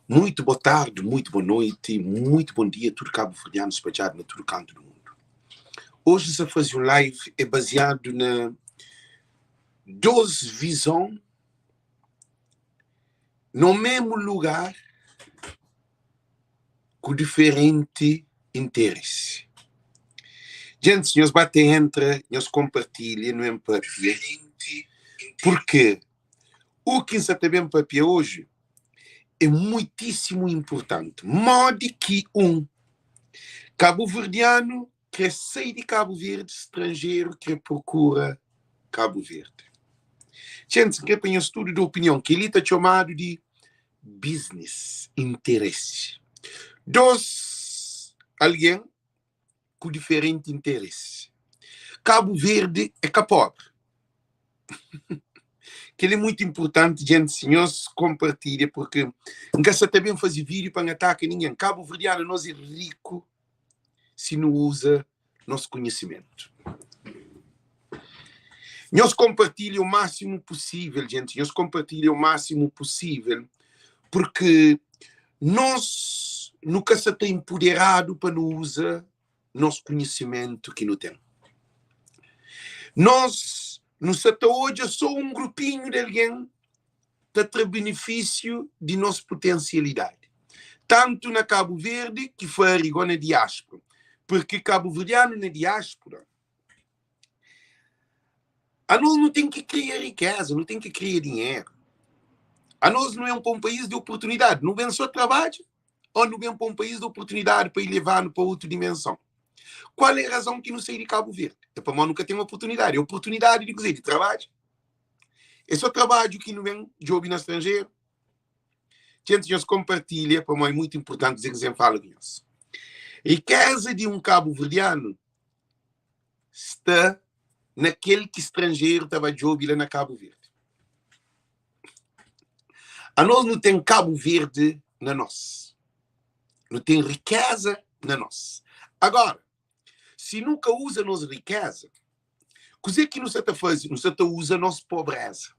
Muito boa tarde, muito boa noite, muito bom dia, tudo cabo-verdiano espalhado na tudo canto do mundo. Hoje nós vamos fazer um live é baseado na 12 visão no mesmo lugar ku diferenti interesi. Gente, nhos ba ta entra, nhos kompartilha, nu en papia, porque u ki N sa ta ben papia oji é muitíssimu inpurtanti. Modi ki un kabuverdianu kre sai di Kabu Verdi, stranjeru kre prokura Kabu Verdi. Gente, N kre pa nhos tudu da opinion. Kel-li ta txomadu di biznis, interesi. Dos algen ku diferenti interesi. Kabu Verdi é ka pobri. Kel-li é mutu inpurtanti, djentis, nhos konpartilha purki N ka sa ta ben faze vídiu pa N ataka ningen. Kabuverdianu nos é riku si nu uza nos konhisimentu. Nhos konpartilha o másimu pusível, djentis, nhos konpartilha o másimu pusível purki nos nu ka sa ta inpuderadu pa nu uza nos konhisimentu ki nu ten. Nos nu sa ta odja so un grupinhu di algen ta tra benefisiu di nos putensialidadi, tantu na Kabu Verdi ki fari go na diáspura, pirki kabuverdianu na diáspura anos nu ten ki kria rikeza, nu ten ki kria dinheru. Anos nu ben pa un país di oportunidadi, nu ben so trabadja o nu ben pa un país di oportunidadi pa ileva-nu pa otu dimenson? Kual é razon ki nu sai di Kabu Verdi? É pamodi nu ka ten oportunidadi. Oportunidadi di kuzê? Di trabadja. É só trabadju ki nu ben djobe na stranjeru? Txentis nhos konpartilha pamodi é mutu inpurtanti kuzê ki N fala ku nhos. Rikeza di un kabuverdianu sta na kel ki stranjeru ta ba djobe la na Kabu Verdi. Anos nu ten Kabu Verdi na nos. Nu ten rikeza na nos. Agora, si nu ka uza nos rikeza, kuzê ki nu sa ta faze? Nu sa ta uza nos pobreza.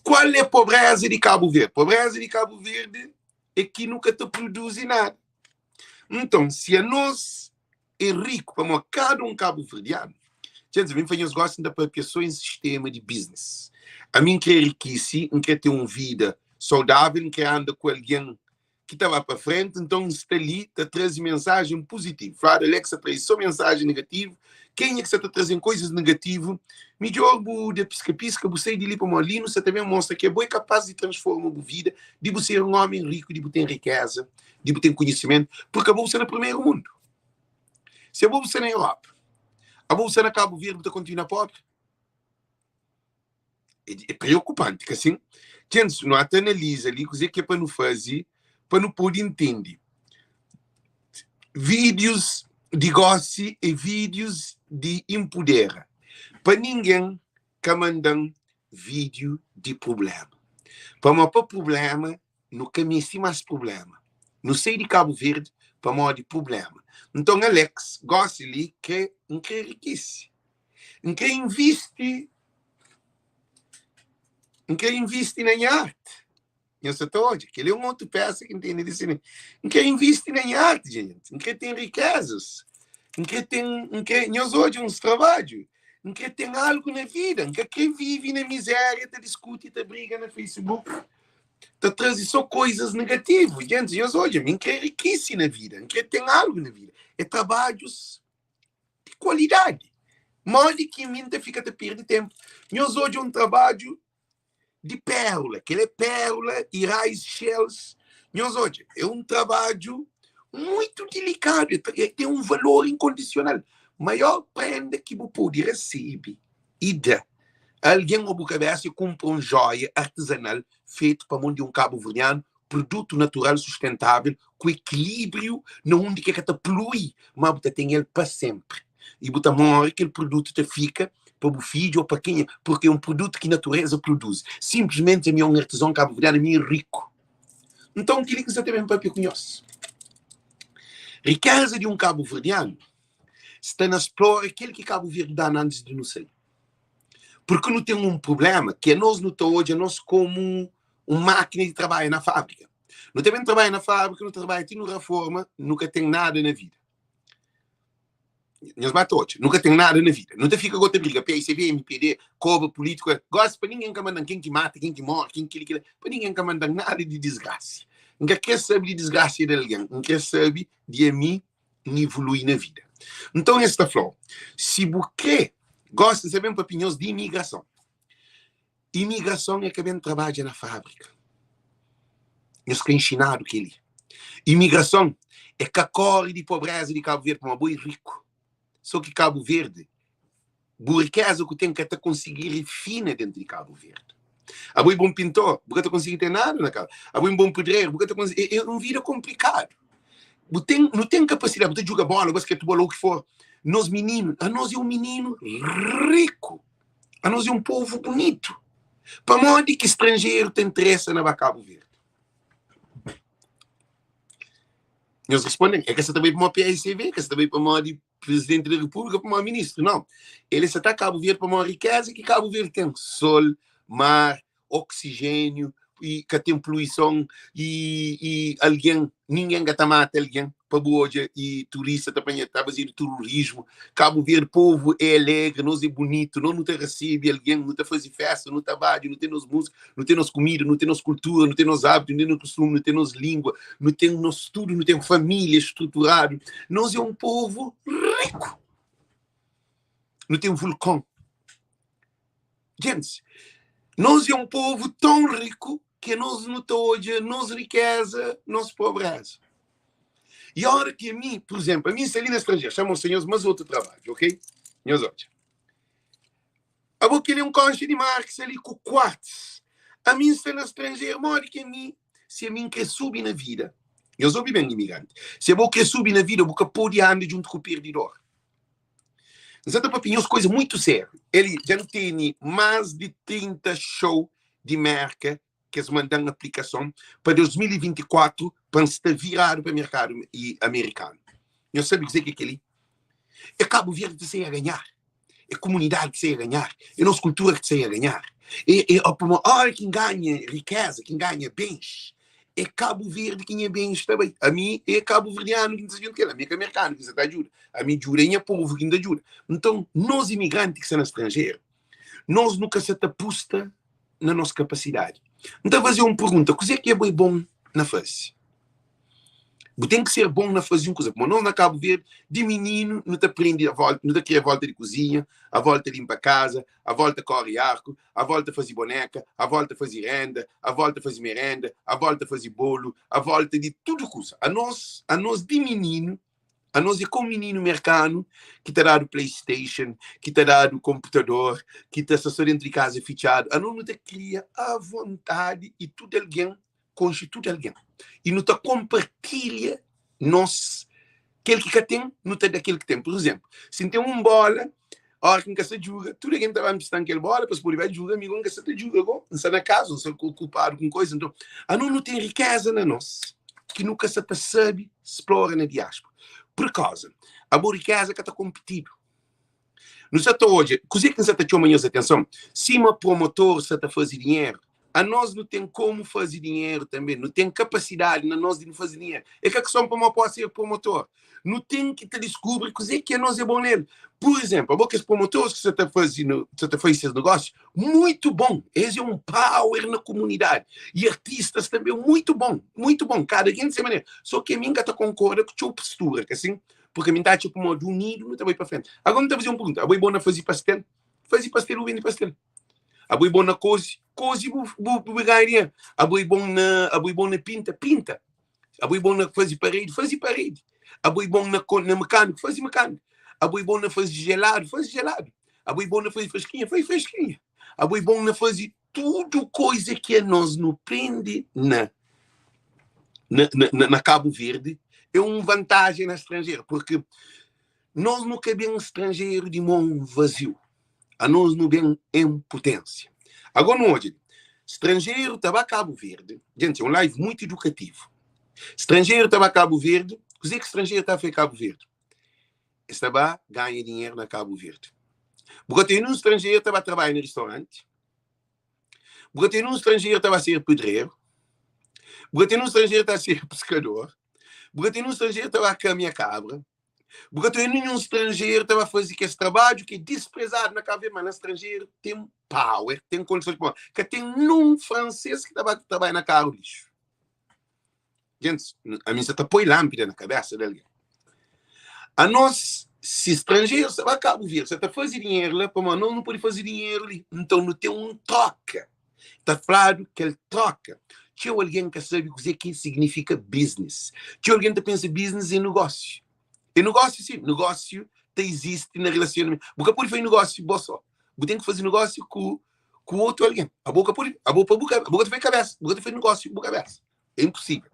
Kual é pobreza di Kabu Verdi? Pobreza di Kabu Verdi é ki nu ka ta produzi nada. Nton, si anos é riku, pamodi kada un kabuverdianu, txeu di mi fla, nhos gosi N ta papia so en sistema di biznis. Ami N kre rikisi, N kre ten un vida saudavel, N kre anda ku algen ki ta ba pa frenti, nton N sta li ta traze mensajen puzitivu. Fladu Alex ta traze so mensajen negativu, kenha ki sa ta traze koizas negativu, midjor bu da piska-piska, bu sai di li, pamodi li nu sa ta ben mostra ki abo é kapaz di transforma bu vida, di bu ser un omi riku, di bu ten rikeza, di bu ten konhisimentu, purki abo bu sta na primeru mundu. Si abo bu sta na Europa, abo bu sta na Kabu Verdi, bu ta kontinua pobri? É preokupanti, ka sin? Djentis, nu ata analiza li kuzê ki é pa nu faze pa nu pode intende. Vídius di gósi é vídius di inpudera. Pa ningen ka manda-m vídiu di prubléma. Pamodi pa prubléma nu ka meste más prubléma. Nu sai di Kabu Verdi pamodi prubléma. Nton Alex, gósi li kre, N kre rikise. N kre invisti, N kre invisti na nha arti. Nha sa ta odja, kel-li é un otu pésa ki N tene di sinema. N kre invisti na nha arti, djenti. N kre ten rikezas. N kre ten, N kre, nhos odja uns trabadju. N kre ten algu na vida. N ka kre vive na mizéria, ta diskuti, ta briga na Facebook, ta traze sô koizas negativu. Djenti, nhos odja, mi N kre rikise na vida. N kre ten algu na vida. É trabadjus di kualidadi. Modi ki mi N ta fika ta perde ténpu? Nhos odja un trabadju di pérola, kel é pérola i rice shells. Nhos odja, é un trabadju muitu dilikadu, el ten un valor inkondisional. Maior prenda ki bu pode resebe i da algen ô bu kabésa é kunpra un jóia artizanal fetu pa mon di un kabuverdianu produtu natural sustentável ku ekilíbriu na undi ki el ka ta polui, má bu ta ten el pa sénpri i bu ta móre kel produtu ta fika pa bu fidju ô pa kenha, purki é un produtu ki naturéza produzi. Sinplismenti ami é un artizon kabuverdianu, ami é riku. Nton, kel-li ki N sta ta ben pâpia ku nhos. Rikéza di un kabuverdianu sta na splora kel ki Kabu Verdi da-nu antis di nu sai. Purki nu ten un prubléma ki anos nu ta odja nos komu. un mákina di trabadja na fábrika. Nu ta ben trabadja na fábrika, nu ta trabadja ti nu raforma, nu ka ten nada na vida. Nhos ba ta odja, nu ka ten nada na vida. Nu ta fika go ta briga PICB, MPD, kobra pulítiku. Gosi pa ningen ka manda-m ken ki mata, ken ki móre, ken kili, kila. Pa ningen ka manda-m nada di disgrasi. N ka kre sabe di disgrasia di algen. N kre sabe di ami N ivolui na vida. Nton es ta fla-u, si bu kre, gosi N sta ben papia nhos di imigrason. Imigrason é ka ben trabadja na fábrika. Nhos ka inxinadu kel-li. Imigrason é ka kóre di pobréza di Kabu Verdi, pamodi abo é riku. Sô ki Kabu Verdi, bu rikéza ku ten ka ta konsigi rifina déntu di Kabu Verdi. Abo é bon pintor, bu ka ta konsigi ten nada na Kabu. Abo é un bon pedreru, bu ka ta konsigi. É un vida konplikadu. Bu ten, nu ten kapasidadi, bu ta djuga bóla, basketibol ô u ki for. Nos mininu, anos é un mininu riku. Anos é un povu bunitu. Pamodi ki stranjeru ta interesa na ba Kabu Verdi? Nhos responde-m, é ka sa ta bai pamodi PICV, ka sa ta bai pamodi Presidenti di Repúblika, pamodi Ministru. Nau, el sa ta Kabu Verdi pamodi rikeza ki Kabu Verdi ten, sol, mar, oxigêniu i ka ten poluison i, i algen, ningen ka ta mata algen pa bu odja i turista ta panha ta fazedu tururismu. Kabu Verdi povu é alegre, nos é bunitu, nos nu ta resebe algen, nu ta faze festa, nu ta badja, nu ten nos múzika, nu ten nos kumida, nu ten nos kultura, nu ten nos ábitu, nu ten nos kustumu, nu ten nos língua, nu ten nos tudu, nu ten família struturadu. Nos é un povu riku. Nu ten vulkon. Gentis, nos é un povu tãu riku ke nos nu ta odja nos rikéza, nos pobréza. I óra ki ami, pur izénplu, ami N sta li na stranjeru, xa mostra nhos más otu trabadju, ok? Nhos odja. Abo kel-li é un konxa di mar ki sta li ku kuartus. Ami N sta na stranjeru, modi ki ami, si ami N kre subi na vida, nhos obi ben, imigranti, si abo kre subi na vida, bu ka pode anda djuntu ku pirdidor. N sa ta papia nhos koisa muitu sériu. Eli dja N tene más di 30 xou di Mérka ki es manda-m aplikason pa 2024 pa N sta viradu pa merkadu amerikanu. Nhos sabe kuzê ki é kel-li? É Kabu Verdi ta sai a ganhar, é komunidadi ki sai a ganhar, é nos kultura ki ta sai a ganhar. É, é, pamodi óra ki N ganha rikéza, ki N ganha bens, É Kabu Verdi ki nha bens ta bai. Ami é kabuverdianu ki N ta djuntu ku el. Ami é ka merkanu ki N sa ta ajuda. Ami djuda é nha povu ki N ta djuda. Nton, nos imigranti ki sta na stranjeru, nos nu ka sa ta pusta na nos kapasidadi. N ta faze un pergunta, kuzê ki abo é bon na faze? Bu ten ki ser bon na faze un kuza. Pamodi nos na Kabu Verdi, di mininu nu ta prende a volta, nu ta kria a volta di kuzinha, a volta linpa kaza, a volta kore arku, a volta faze boneka, a volta faze renda, a volta faze merenda, a volta faze bolu, a volta di tudu kuza. Anos, anos di mininu, anos é kom mininu merkanu ki ta dadu playstation, ki ta dadu konputador, ki ta sta so dentu di kaza fitxadu. Anos nu ta kria a vontadi i tudu algen konxe tudu algen i nu ta konpartilha nos kel ki ka ten nu ta da kel ki ten. Pur izénplu, si N ten un bóla, óra ki N ka sta djuga, tudu algen ta ba nprista-m kel bóla pa es pode ba djuga, ami gó N ka sta ta djuga gó, N sta na kaza, N sta okupadu ku un koza. Nton, anos nu ten rikéza na nos ki nu ka sta ta sabe splora na diáspora. Pur kauza, abo rikéza ka ta konpitidu. Nu sa ta odja kuzê ki N sa ta txoma nhos atenson, sima promotor sa ta faze dinheru, anos nu ten komu faze dinheru tanbê, nu ten kapasidadi na nos di nu faze dinheru. É ka kison pamodi pode ser promotor, nu ten ki ta diskubri kuzê ki anos é bon nel. Pur izénplu, abo kes promotores ki sa ta faze sa ta faze ses negósiu, muitu bon, es é un power na komunidadi i artistas tanbê muitu bon, muitu bon, kada ken di se manera. Sô ki ami N ka ta konkorda ku txeu postura, ka sin? Purki mi ta atxa kuma di unidu nu ta bai pa frenti. Agora mi ta faze un pergunta, abo é bon na faze pastel? Faze pastel bu bende pastel. Abo é bon na koze? Koze bu bu bu ganha dinheru. Abo é bon na abo é bon na pinta? Pinta. Abo é bon na faze paredi? Faze paredi. Abo é bon na na mekaniku? Faze mekaniku. Abo é bon na faze jeladu? Faze jeladu. Abo é bon na faze freskinha? Faze freskinha. Abo é bon na faze tudu koisa ki anos nu prende na na, na, na Cabo Verde é um vantagem na estrangeiro, porque nós nu ka ben estrangeiro de mão vazio, a nós nu ben em potência. Agora nu odja, estrangeiro ta ba Cabo Verde, gente, é um live muito educativo. Estrangeiro ta ba Cabo Verde, kuzê ki estrangeiro ta fla Cabo Verde? Es ta ba ganha dinheiro na Cabo Verde. Bu ka ten nenhum estrangeiro ta ba trabalha na restaurante. Bu ka ten un stranjeru ta ba ser pedreru, bu ka ten un stranjeru ta ser piskador, bu ka ten un stranjeru ta ba kamia kabra, bu ka ten ninhun stranjeru ta ba faze kes trabadju ki é disprezadu na Kabu Verdi, ma na stranjeru ten power, ten kondisons pa ka ten nun fransês ki ta ba trabadja na karu lixu. Gentis, ami sa ta poi lánpida na kabésa di algen. Anos, si stranjerus ta ba Kabu Verdi, sa ta faze dinheru la, pamodi anos nu pode faze dinheru li. Nton, nu ten un tróka. Ta fladu kel tróka. Txeu algen ka sabe kuzê ki signifika biznis. Txeu algen ta pensa biznis é nogósiu. É nogósiu, sin. Nogósiu ta izisti na relasionamentu. Bu ka pode faze nogósiu bo sô. Bu ten ki faze nogósiu ku ku otu algen. Abo ka pode, abo pa bu ka, bu ka ta faze kabésa, bu ka ta faze nogósiu ku bu kabésa. É impossível.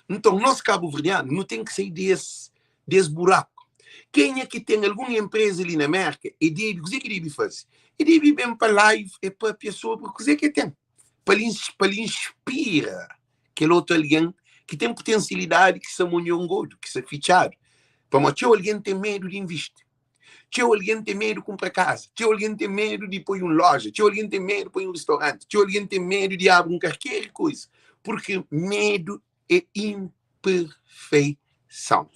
Nton, nos kabuverdianu, nu ten ki sai di es, di es buraku. Kenha ki ten algun enpreza li na Merka, e debe, kuzê ki debe faze? E debe ben pa live e papia sobri kuzê ki e ten, pa li, pa li inspira kel otu algen ki ten potensialidadi ki sta monhongodu, ki sta fitxadu. Pamodi txeu algen ten medu di invisti. Txeu algen ten medu kunpra kaza, txeu algen ten medu di poi un loja, txeu algen ten medu poi un ristoranti, txeu algen ten medu di abri un karker koisa, purki medu é inperfeison.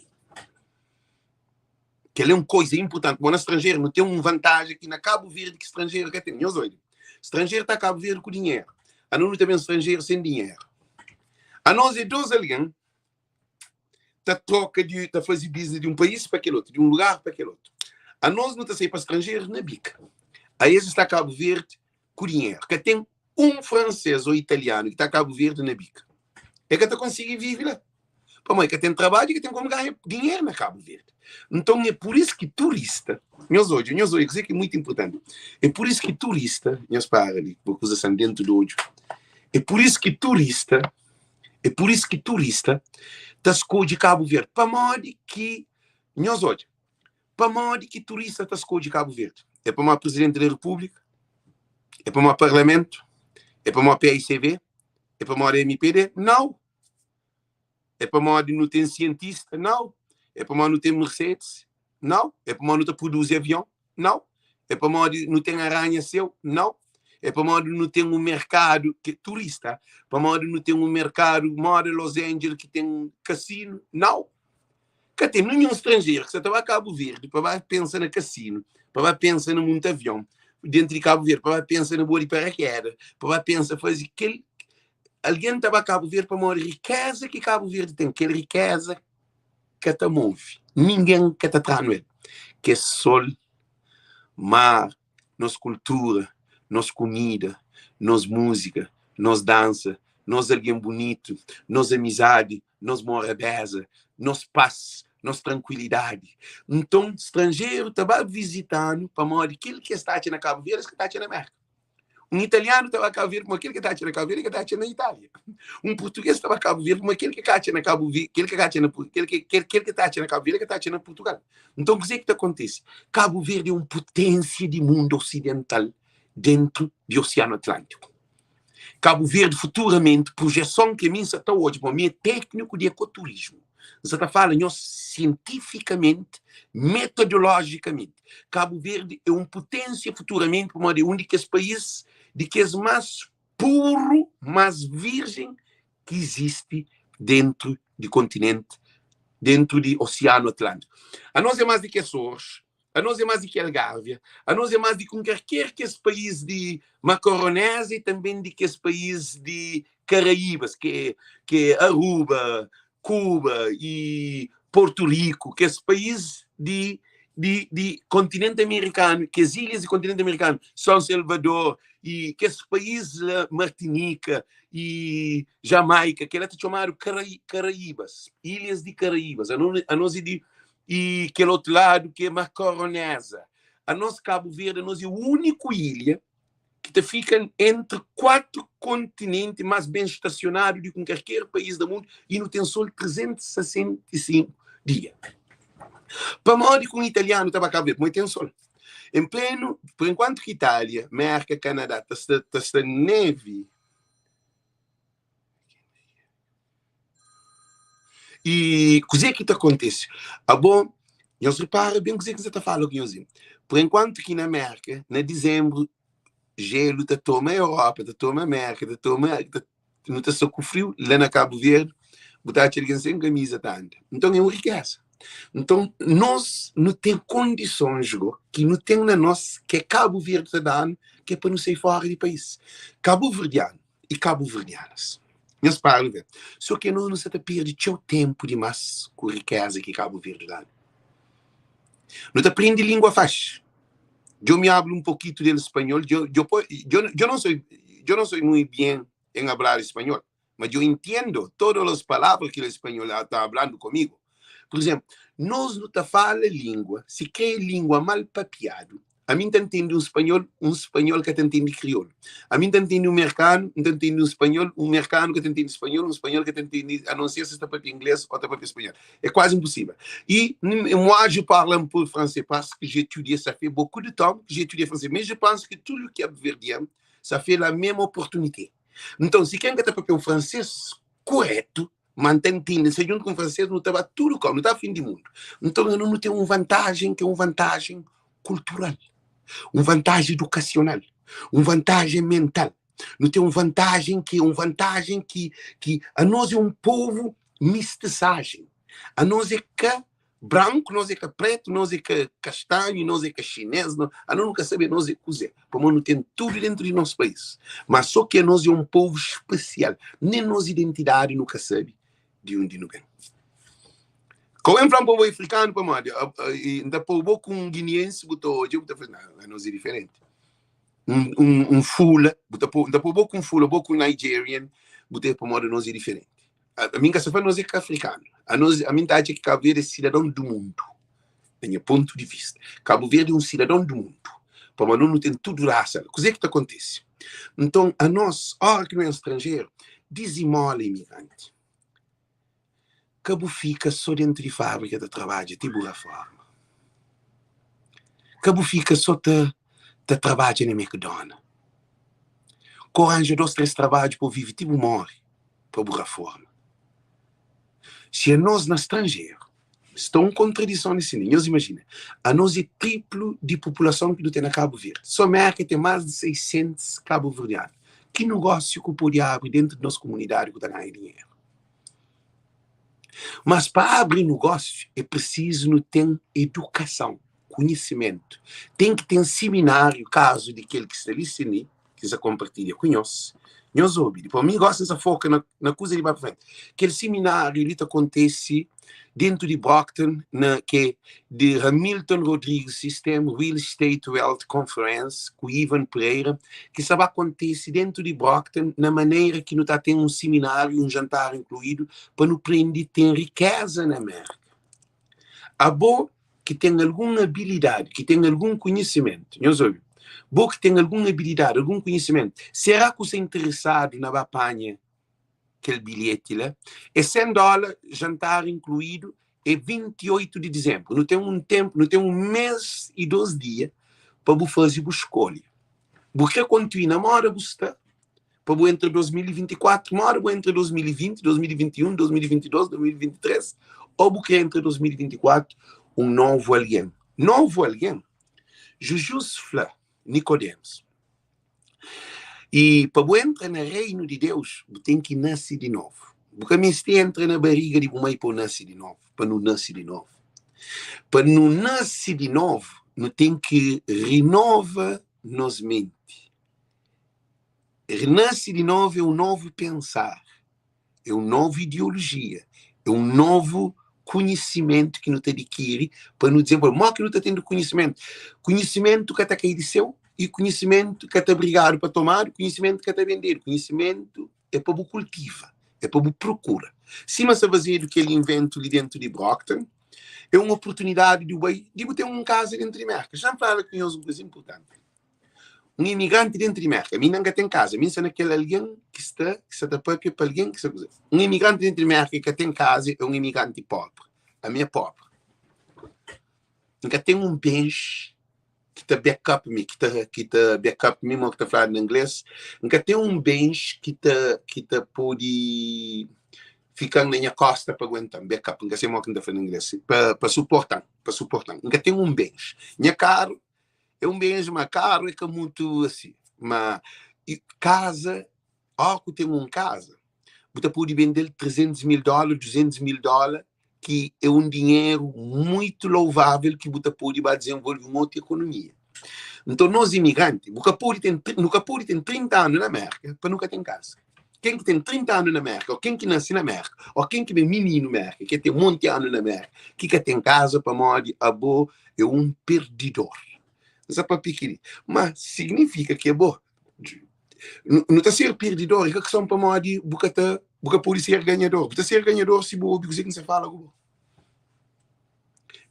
Kel-li é un koisa inpurtanti. Bo na stranjeru nu ten un vantaji ki na Kabu Verdi ki stranjeru ka ten. Nhos odja, stranjeru ta Kabu Verdi ku dinheru, anos nu ta ben stranjeru sen dinheru. Anos é dos algen ta troka di ta faze business di un país pa kel otu, di un lugar pa kel otu. Anos nu ta sai pa stranjeru na bika. A es sta Kabu Verdi ku dinheru. Ka ten un fransês ô italianu ki ta Kabu Verdi na bika. E ka ta konsigi vive la. Pamodi ka ten trabadju, ka ten komu ganha dinheru na Kabu Verdi. Nton é pur isu ki turista, nhos odja, nhos odja kuzê ki é mutu inpurtanti. É pur isu ki turista, nhos para li, bu kuza sta dentu di odju. É pur isu ki turista É pur isu ki turista ta skodje Kabu Verdi. Pamodi ki, nhos odja, pamodi ki turista ta skodje Kabu Verdi? É pamodi Presidenti di Repúblika? É pamodi Parlamentu? É pamodi paicv? É pamodi mpd? Nau! É pamodi nu ten sientista? Nau! É pamodi nu ten Mercedes? Nau! É pamodi nu ta produzi avion? Nau. É pamodi nu ten aranha-seu? Nau. É pamodi nu ten un merkadu ki turista? Pamodi nu ten un merkadu moda Los Angeles ki ten kasinu? Nau. Ka ten ninhun stranjeru ki sa ta ba Kabu Verdi pa ba pensa na kasinu, pa ba pensa na munta avion dentu di Kabu Verdi, pa ba pensa na bua di parakeda, pa ba pensa faze kel. Algen ta ba Kabu Verdi pamodi rikeza ki Kabu Verdi ten, kel rikeza ka ta move, ningen ka ta tra-nu el, ki é sol, mar, nos kultura, nos kumida, nos múzika, nos dansa, nos algen bunitu, nos amizadi, nos morabéza, nos pas, nos trankuilidadi. Nton, stranjeru ta ba vizita-nu pamodi kel ki es ta atxa na Kabu Verdi, es ka ta atxa na Mérka. Un italianu ta ba Kabu Verdi kuma kel ki ta atxa na Kabu Verdi ka ta atxa na Itália. Un purtugês ta ba Kabu Verdi kuma kel ki ka atxa na Kabu Verdi, kel ki ka atxa na kel ki kel kel ki ta atxa na Kabu Verdi ka ta atxa na Purtugal. Nton kuzê ki ta kontise? Kabu Verdi é un puténsia di mundu osidental dentu di Osianu Atlántiku. Kabu Verdi futuramenti, projeson ki ami N sa ta odja, pamodi mi é tékniku di ekoturismu, N sa ta fala nhos sientifikamenti, metodolojikamenti, Kabu Verdi é un puténsia futuramenti pamodi é un di kes país di kes más puru, más virjen ki izisti dentu di kontinenti, dentu di Osianu Atlántiku. Anos é más di ki Açores, Anos é más di ki Algárvia, anos é más di ki un karker kes país di Makaronézia i tanben di kes país di Karaíbas, ki é Aruba, Kuba i Portu Riku, kes país di di di kontinenti amerikanu, kes ilhas di kontinenti amerikanu, Son Salvador i kes país la, Martinika i Jamaika, kel-la ta txomadu Karaíbas, ilhas di Karaíbas. Anos é di I kel otu ladu ki é Makaronéza. Anos Kabu Verdi, anos é úniku ilha ki ta fika entri 4 kontinenti más ben stasionadu di ki karker país da mundu i nu ten sol 365 dia. Pamodi ki un italianu ta ba Kabu Verdi? Pamodi ten sol. En plenu, por enkuantu ki Itália, Merka, Kanadá ta sta ta sta nevi, I kuzê ki ta kontise? Abo, nhos repara ben kuzê ki N sa ta fala ku nhos li. Por enkuantu ki na Mérka, na dizénbru, Jelu ta toma Europa, ta toma Amérika, ta toma, ta, nu ta sta ku friu la na Kabu Verdi, bu ta atxa algen sen kamiza ta anda. Nton é un rikeza. Nton nos nu ten kondisons go ki nu ten na nos ke Kabu Verdi ta da-nu ke pa nu sai fora di país. Kabuverdianu i kabuverdianas, nhos para nu ben. So ke nos nu sa ta perde txeu tenpu dimas ku rikeza ki Kabu Verdi da-nu. Nu ta prende lingua faxi. Yo me hablo un poquito del español. Yo, yo, yo, yo, no soy, yo no soy muy bien en hablar español, mas yo entiendo todas las palabras que el español está hablando conmigo. Por exemplo, nós não tá fala língua, se quer língua mal papiado, a mim tá entende um espanhol que tá entende crioulo. A mim tá entende um americano, tá entende um americano que tá entende espanhol, um espanhol que tá entende, a não ser se está papia inglês ou está papia espanhol. É quase impossível. E moi, je parle un peu français parce que j'ai étudié, ça fait beaucoup de temps que j'ai étudié français. Mais je pense que tout le Cap-Verdien, ça fait la même opportunité. Então, se quem está papia um francês correto, mantém se junto com o francês, não está tudo como, não está fim de mundo. Então, eu não tenho uma vantagem que é uma vantagem cultural, uma vantagem educacional, uma vantagem mental. Não tem uma vantagem que uma vantagem que que a nós é um povo mestiçagem. A nós é que branco, nós é que preto, nós é que castanho, nós é que chinês, não, a nós nunca sabe nós é cozer. Porque não tem tudo dentro do nosso país. Mas só que a nós é um povo especial. Nem nossa identidade nunca sabe de onde não vem. Com um povo africano, para mim, ainda povo com um guineense, botou hoje, botou, não, a nós é diferente. Um, um, um fula, botou, ainda povo com um fula, botou com um Nigerian, botou para mim, nós é diferente. A, a mim, que se fala, nós é africano. A, nós, a mim, tá que Cabo Verde é cidadão do mundo. Da meu ponto de vista. Cabo Verde é um cidadão do mundo. Para nós não tem tudo raça. O que é que acontece? Então, a nós, hora que não é estrangeiro, dizimola imigrante. Cabo fica só dentro de fábrica de trabalho, tipo reforma. Cabo fica só te, te trabalha na McDonald's. Coranja dois, três trabalhos para viver, tipo morre, para a reforma. Se a nós na estrangeiro, está uma contradição nesse ninho, imagina, a nós é triplo de população que não tem na Cabo Verde. Só América tem mais de 600 cabo-verdianos. Que negócio que pode abrir dentro da nossa comunidade que está ganhando dinheiro? Mas para abrir negócio é preciso não ter educação, conhecimento. Tem que ter seminário, caso de aquele que está ali, que se compartilha, conhece. Nós ouve. Depois, mim gosta dessa foca na, na coisa de para frente. Aquele seminário ali acontece dentro de Brockton, na, que é de Hamilton Rodrigues System Real Estate Wealth Conference, com Ivan Pereira, que sabe acontece dentro de Brockton, na maneira que não está tendo um seminário, um jantar incluído, para não aprender ter riqueza na América. A boa que tem alguma habilidade, que tem algum conhecimento, nós ouve, boa que tem alguma habilidade, algum conhecimento, será que você é interessado na bapanha aquele bilhete lá? É 100 dólares, jantar incluído, é 28 de dezembro. Não tem um tempo, não tem um mês e dois dias para você fazer a escolha. Porque continua, mora você está, para você entre 2024, mora você entre 2020, 2021, 2022, 2023, ou você entre 2024 um novo alguém. Novo alguém. Jesus fla, Nicodemos. E para você entrar no reino de Deus, você tem que nascer de novo. Porque você entra na barriga de mãe para nascer de novo, para não nascer de novo. Para não nascer de novo, não tem que renova nos mente. Renascer de novo é um novo pensar, é uma nova ideologia, é um novo conhecimento que não te adquire para não desenvolver. Mó que não está tendo conhecimento. Conhecimento que está cair de seu e conhecimento que está obrigado para tomar, conhecimento que está vender. Conhecimento é para o cultiva, é para o procura. Se mas fazer aquele invento ali dentro de Brockton, é uma oportunidade de, de ter um casa dentro de América. Já fala com uma coisa importante. Um imigrante dentro de América, a mim nunca tem casa, a mim sou naquele alguém que está, que está próprio para alguém que está. Um imigrante dentro de América que tem casa é um imigrante pobre. A minha é pobre. Nunca tem um bens que te backup me, que te, que te backup me, que te falando em inglês. Nunca tem um bens que te, que te pode ficar na minha costa para aguentar, backup, nunca sei como que te falando em inglês, para, para suportar, para suportar. Nunca tem um bens. Minha carro é um bens, mas carro é que é muito assim. Ma kaza, óra ku ten un kaza, bu ta pode bende-l 300 mil dóla, 200 mil dóla, ki é un dinheru muitu louvável ki bu ta pode ba dizenvolve un otu ekonomia. Nton, nos imigranti, bu ka pode ten, nu ka pode ten 30 anu na Mérka pa nu ka ten kaza. Ken ki ten 30 anu na Mérka, ô ken ki nase na Mérka, ô ken ki ben mininu Mérka, ki ten monti anu na Mérka, ki ka ten kaza pamodi abo é un perdidor. N sa papia kel-li, má signifika ki abo nu ta ser perdidor, é ka kison pamodi bu ka ta bu ka pode ser ganhador. Bu ta ser ganhador si bu obi kuzê ki N sa fala ku bo.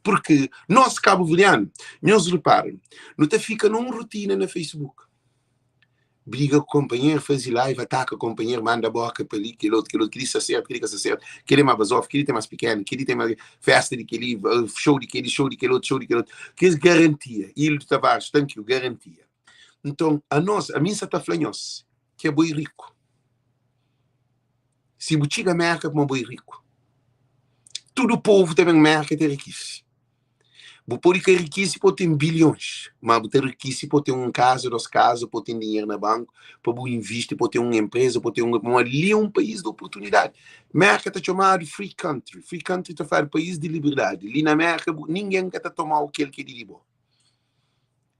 Porque nós cabo-verdiano, nhos repara, nu ta fika num rotina na Facebook. Briga ku companheiro, faze live, ataka companheiro, manda boca pa li, kel outro, kel outro, kel-li sta certo, kel-li ka sta certo, kel-li é más bazof, kel-li tem mais pequeno, kel-li tem mais festa di kel-li, show di kel-li, show di kel outro, show di kel outro. Kes garantia, Hildo Tavares, thank you, garantia. Nton, anos, ami N sa ta fla nhos ki abo é riku. Si bu txiga Mérka kuma bo é riku. Tudu povu ta ben Mérka ta rikise. Bu pode ka rikise pa bu ten bilhons, ma bu ta rikise pa bu ten un kaza, dos kaza, pa bu ten dinheru na banku, pa bu invisti, pa bu ten un enpreza, pa bu ten un. Pamodi li é un país di oportunidadi. Mérka ta txomadu free country. Free country ta fladu país di liberdadi. Li na Mérka ningen ka ta toma-u kel ki é di bo.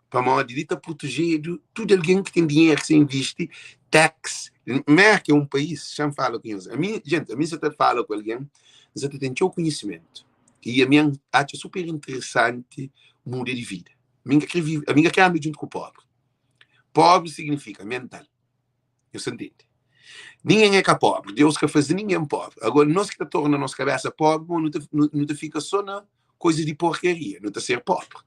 Pamodi li ta protejedu tudu algen ki ten dinheru ki sa invisti, tax. Merka é un país, xa-m fala ku nhos, ami, jenti, ami N sa ta fala ku algen, N sa ta ten txeu konhisimentu i ami N atxa super interesanti muda di vida. Mi N ka kre vive, ami N ka kre anda djuntu ku pobri. Pobri signifika mental. Nhos ta ntende? Ningen é ka pobri, Deus ka faze ningen pobri. Agora, nos ki ta torna nos kabesa pobri, mo nu ta, nu ta fika so na koisa di porkaria, nu ta ser pobri.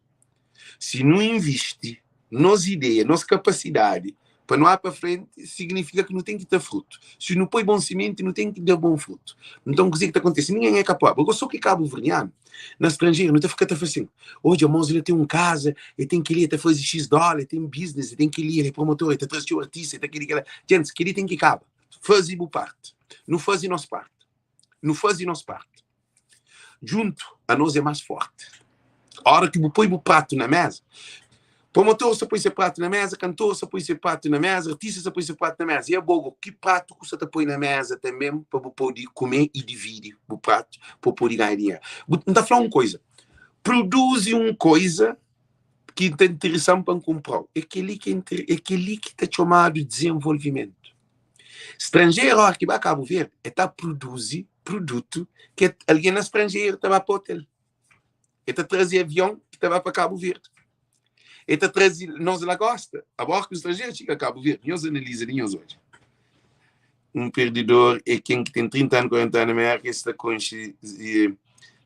Si nu invisti nos ideia, nos kapasidadi pa nu pa frenti, signifika ki nu ten ki ta frutu. Si nu poi bon simenti, nu ten ki da bon frutu. Nton, kuzê ki ta kontise? Ningen é ka pobri. Agora, so ki kabuverdianu na stranjeru, nu ta fika ta fla sin, Odja, mos el ten un kaza, el ten kel-li, el ta faze X dóla, el ten business, el ten kel-li, el é promotor, el ta traze txeu artista, el ta kel-li, kel-la. Gentis, kel-li ten ki kaba. Faze bu parti. Nu faze nos parti. Nu faze nos parti. Djuntu, anos é más fórti. Óra ki bu poi bu pratu na méza, promotor sta poi se pratu na méza, kantor sta poi se pratu na méza, artista sta poi se pratu na méza. I abo go, ki pratu ku sta ta poi na méza tanbe pa bu pode kume i dividi bu pratu pa bu pode ganha dinheru? Bu, N ta fla un koza, produzi un koza ki ta interesa-m pa N kunpra-u. É kel-li ki é kel-li ki ta txomadu dizenvolvimentu. Stranjeru óra ki ba Kabu Verdi, el ta produzi produtu ki algen na stranjeru ta ba pa otel. El ta traze avion ki ta ba pa Kabu Verdi. El ta traze nos lagosta. Agora ki stranjeru txiga Kabu Verdi, nhos analiza di nhos odja. Un perdidor é ken ki ten 30 anu, 40 anu na Merka, es ta konxe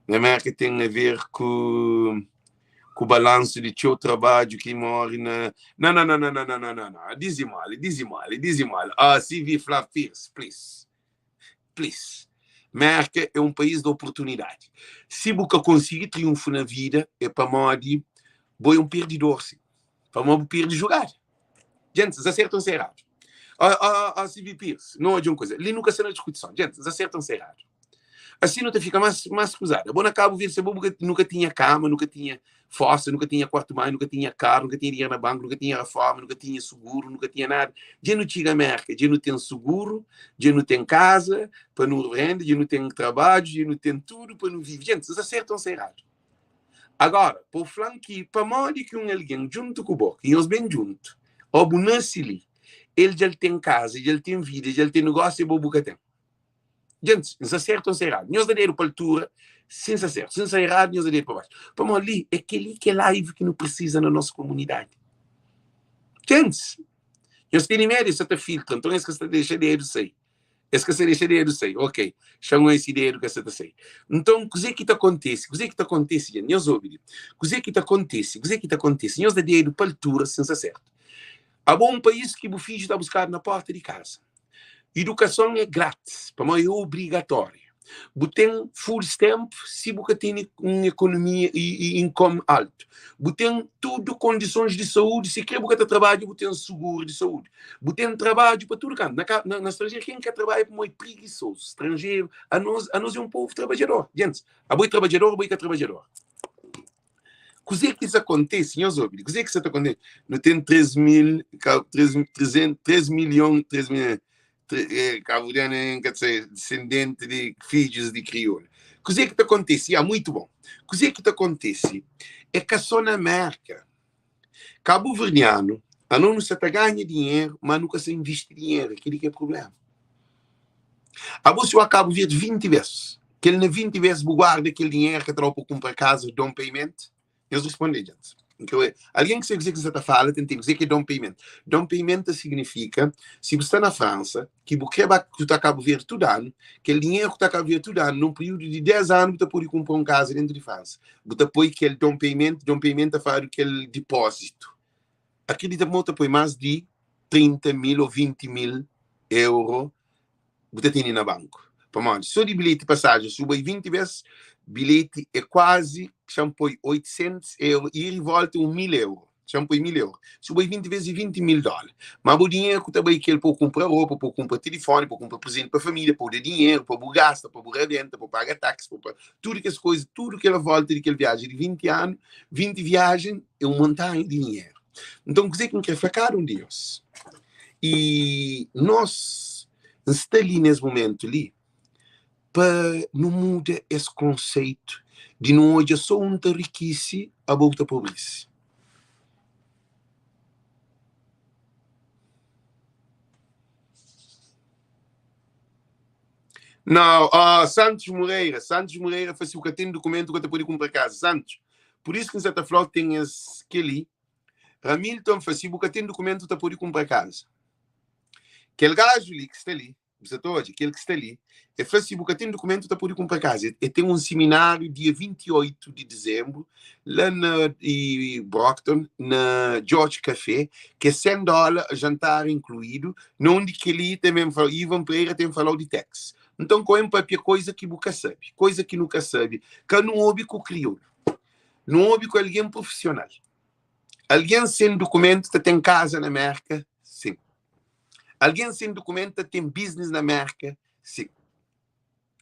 na Merka ten a ver ku ku balansu di txeu trabadju ki morre na Não, não, não, não, não, não, não, não, não. Dizimole, dizimole, dizimole. Ah, CV Fla Fierce, please. Please. Merka é un país di oportunidadi. Si bu ka konsigi triunfu na vida, é pamodi bo é un perdidor, sim. Pamodi bu perde jugada. Gente, acertam se errado. Ó, ó, ó, CV Pires, não odja un koza. Li nu ka sta na diskutison. Gente, acertam se errado. Asi nu ta fika más, más kuzada. Bo na Kabu Verdi, se bo bu ka tinha kama, nu ka tinha fosa, nu ka tinha kuartu banhu, nu ka tinha karu, nu ka tinha dinheru na banku, nu ka tinha reforma, nu ka tinha suguru, nu ka tinha nada. Dja nu txiga Merka, dja nu ten suguru, dja nu ten kaza pa nu renda, dja nu ten trabadju, dja nu ten tudu pa nu vive. Gente, nsa sertu ou nsa eradu? Agora, pa bu fla-m ki pamodi ki un algen djuntu ku bo, ki nhos ben djuntu, ô bu nase li, el dja el ten kaza, dja el ten vida, dja el ten negósiu i bo bu ka ten. Gentis, N sta sertu ô N sta eradu? Nhos da dedu pa altura si N sta sertu. Si N sta eradu, nhos da dedu pa baxu. Pamodi li é kel-li ki é live ki nu prisiza na nos komunidadi. Gentis, nhos tene medu, es sa ta filtra, nton es ka sta dexa dedu sai. Es ka sta dexa dedu sai. Ok, xa-m esi dedu ka sta ta sai. Nton, kuzê ki ta kontise? Kuzê ki ta kontise, gentis? Nhos obi li. Kuzê ki ta kontise? Kuzê ki ta kontise? Nhos da dedu pa altura si N sta sertu. Abo un país ki bu fidju ta buskadu na porta di kaza. Idukason é grátis, pamodi é obrigatóriu. Bu ten food stamp si bu ka tene un ekonomia i income altu. Bu ten tudu kondisons di saúdi, si kre bu ka ta trabadja, bu ten suguru di saúdi. Bu ten trabadju pa tudu kantu. Na ka, na, na stranjeru, ken ka trabadja pamodi é prigisozu. Stranjeru, anos, anos é un povu trabadjador. Gentis, abo é trabadjador, abo é ka trabadjador? Kuzê ki sa kontise? Nhos obi li. Kuzê ki sa ta kontise? Nu ten 3 mil, 3, 3, 3 milhon, 3 mil, kabuverdianu n ka ta disendenti di fidjus di kriolu. Kuzê ki ta kontise? Ya, muitu bon. Kuzê ki ta kontise é ka sô na Mérka. Kabuverdianu, anos nu sa ta ganha dinheru, má nu ka sa invisti dinheru. É kel-li ki é prubléma. Abo si bu ba Kabu Verdi 20 bês, kel na 20 bês bu guarda kel dinheru ka ta da-u pa kunpra kaza, down payment? Nhos responde djant. Algen ki sabe kuzê ki N sta ta fala ta ntende kuzê ki é down payment. Down payment ta signifika si bu sta na Fransa, ki bu krê ba ku ta Kabu Verdi tudu anu, kel dinheru ku ta Kabu Verdi tudu anu, nun períodu di 10 anu bu ta pode kunpra un kaza dentu di Fransa. Bu ta poi kel down payment, down payment ta fladu kel dipózitu. Akredita ma bu ta poi más di 30 mil ô 20 mil euro bu ta tene na banku. Pamodi sô di bilheti pasajen, si bu bai 20 bês, bilheti é kuazi, xa-m poi 800 euro, ida i volta é un mil euro, xa-m poi mil euro. Si bu bai 20 bês é 20 mil dóla. Má bu dinheru ku ta bai kel pa bu kunpra ropa, pa bu kunpra tilifoni, pa bu kunpra prezenti pa família, pa bu da dinheru, pa bu gasta, pa bu rabenta, pa bu paga taksi, pa bu paga tudu kes kuza, tudu kel volta di kel viajen di 20 anu, 20 viajen é un montanha di dinheru. Nton, kuzê ki N krê fla kada un di nhos? I nos N sta li nes mumentu li pa nu muda es konseitu di nu odja so un ta rikisi abo bu ta pobrisi. Nau, oh, Santos Moreira, Santos Moreira fla si bu ka ten dukumentu bu ka ta pode kunpra kaza. Santos, pur isu ki N sa ta fla-u ten es kel-li. Ramilton fla si bu ka ten dukumentu ta pode kunpra kaza. Kel gaju li ki sta li, bu sa ta odja, kel ki sta li, e fla si bu ka ten dukumentu ta pode kunpra kaza. E ten un simináriu dia 28 di dizenbru la na i Brockton, na George Café, ki é 100 dóla, jantar inkluídu, na undi kel-li tanbe fla, Ivan Pereira ten falau di tax. Nton, ko N papia koiza ki bu ka sabe, koiza ki nu ka sabe, ka nu obi ku kriolu. Nu obi ku algen profisional. Algen sen dukumentu ta ten kaza na Merka? Sin. Algen sen dukumentu ta ten biznis na Merka? Sin.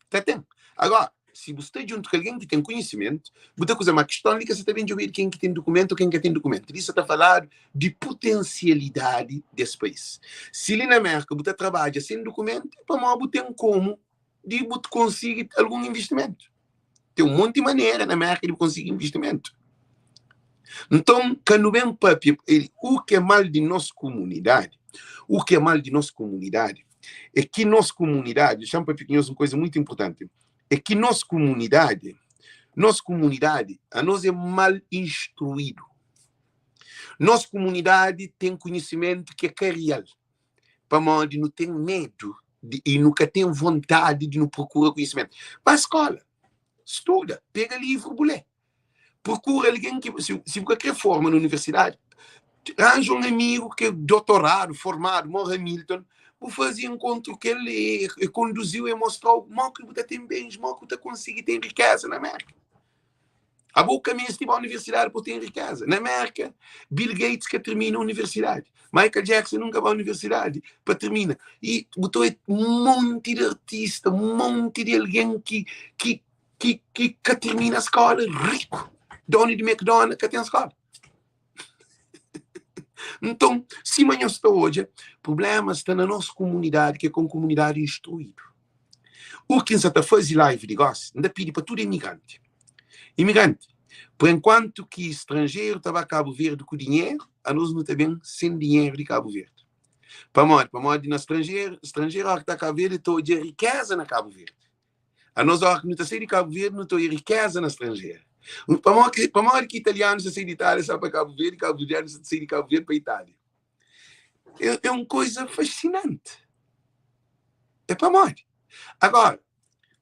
Ta ten. Agora, si bu sta djuntu ku algen ki ten konhisimentu, bu ta kuza. Ma kiston li ka sa ta ben djobedu ken ki ten dukumentu ô ken ka ten dukumentu. Li sa ta faladu di putensialidadi des país. Si li na Merka bu ta trabadja sen dukumentu, é pamodi bu ten komu di bu konsigi algun investimentu. Ten un monti manera na Merka di bu konsigi investimentu. Nton, ka nu ben papia, u ke mal di nos kumunidadi, u ke mal di nos kumunidadi, é ki nos kumunidadi, dexa-m papia ku nhos un kuza muitu inpurtanti, é ki nos kumunidadi, nos kumunidadi, anos é mal instruídu. Nos kumunidadi ten konhisimentu ki é ka real. Pamodi nu ten medu di, i nu ka ten vontadi di nu prokura konhisimentu. Ba skola, studa, pega livru bu lé. Prokura algen ki, si, si bu ka kre forma na universidadi, ranja un amigu ki é dotoradu, formadu, mo Hamilton, bu faze enkontru ku el, e, e konduziu, e mostrau mo ki bu ta ten bens, mo ki bu ta konsigi ten rikeza na Merka. Abo ka meste ba universidade pa ten rikeza. Na Merka, Bill Gates ka termina universidade. Michael Jackson nunka ba universidade pa termina. E bu ta oia un monti di artista, un monti di algen ki, ki, ki, ki ka termina skola riku. Donu di McDonald's ka ten skola. Nton, sima nhos ta odja, problema sta na nos komunidadi, ki é ka un komunidadi instruídu. U ki N sa ta faze live di gosi, N ta pidi pa tudu imigranti. Imigranti, por enkuantu ki stranjeru ta ba Kabu Verdi ku dinheru, anos nu ta ben sen dinheru di Kabu Verdi. Pamodi? Pamodi na stranjeru, stranjeru óra ki ta Kabu Verdi, el ta odja rikeza na Kabu Verdi. Anos óra ki nu ta sai di Kabu Verdi, nu ta odja rikeza na stranjeru. Pamodi ki, pamodi ki italianus ta sai di Itália sa pa Kabu Verdi, kabuverdianus ta sai di Kabu Verdi pa Itália? É, é un koisa fascinante. É pamodi? Agora,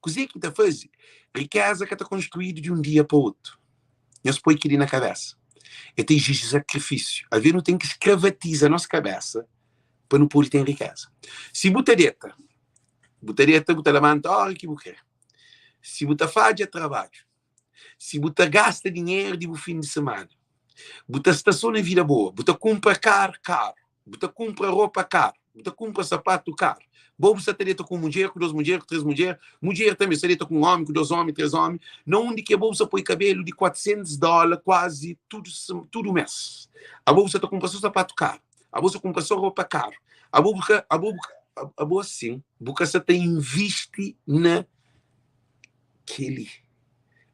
kuzê ki ta faze? Rikeza ka ta konstruídu di un dia pa otu. Nhos poi kel-li na kabésa. El ta iziji sakrifisiu. Alvês nu ten ki skravatiza nos kabésa pa nu pode ten rikeza. Si bu ta deta, bu ta deta, bu ta labanta óra ki bu krê. Si bu ta fadja trabadju, si bu ta gasta dinheru di bu fin di simana, bu ta sta sô na vida boa, bu ta kunpra karu karu, bu ta kunpra ropa karu. Bu ta kunpra sapatu karu. Bo bu sa ta deta ku un mudjer, ku dos mudjer, ku tres mudjer. Mudjer tanbe sa deta ku un omi, ku dos omi, tres omi. Na undi ki abo bu sa poi kabelu di 400 dola kuazi tudu tudu mes. Abo bu sa ta kunpra so sapatu karu. Abo sa kunpra so ropa karu. Abo bu ka abo bu ka abo asin bu ka sa ta invisti na keli.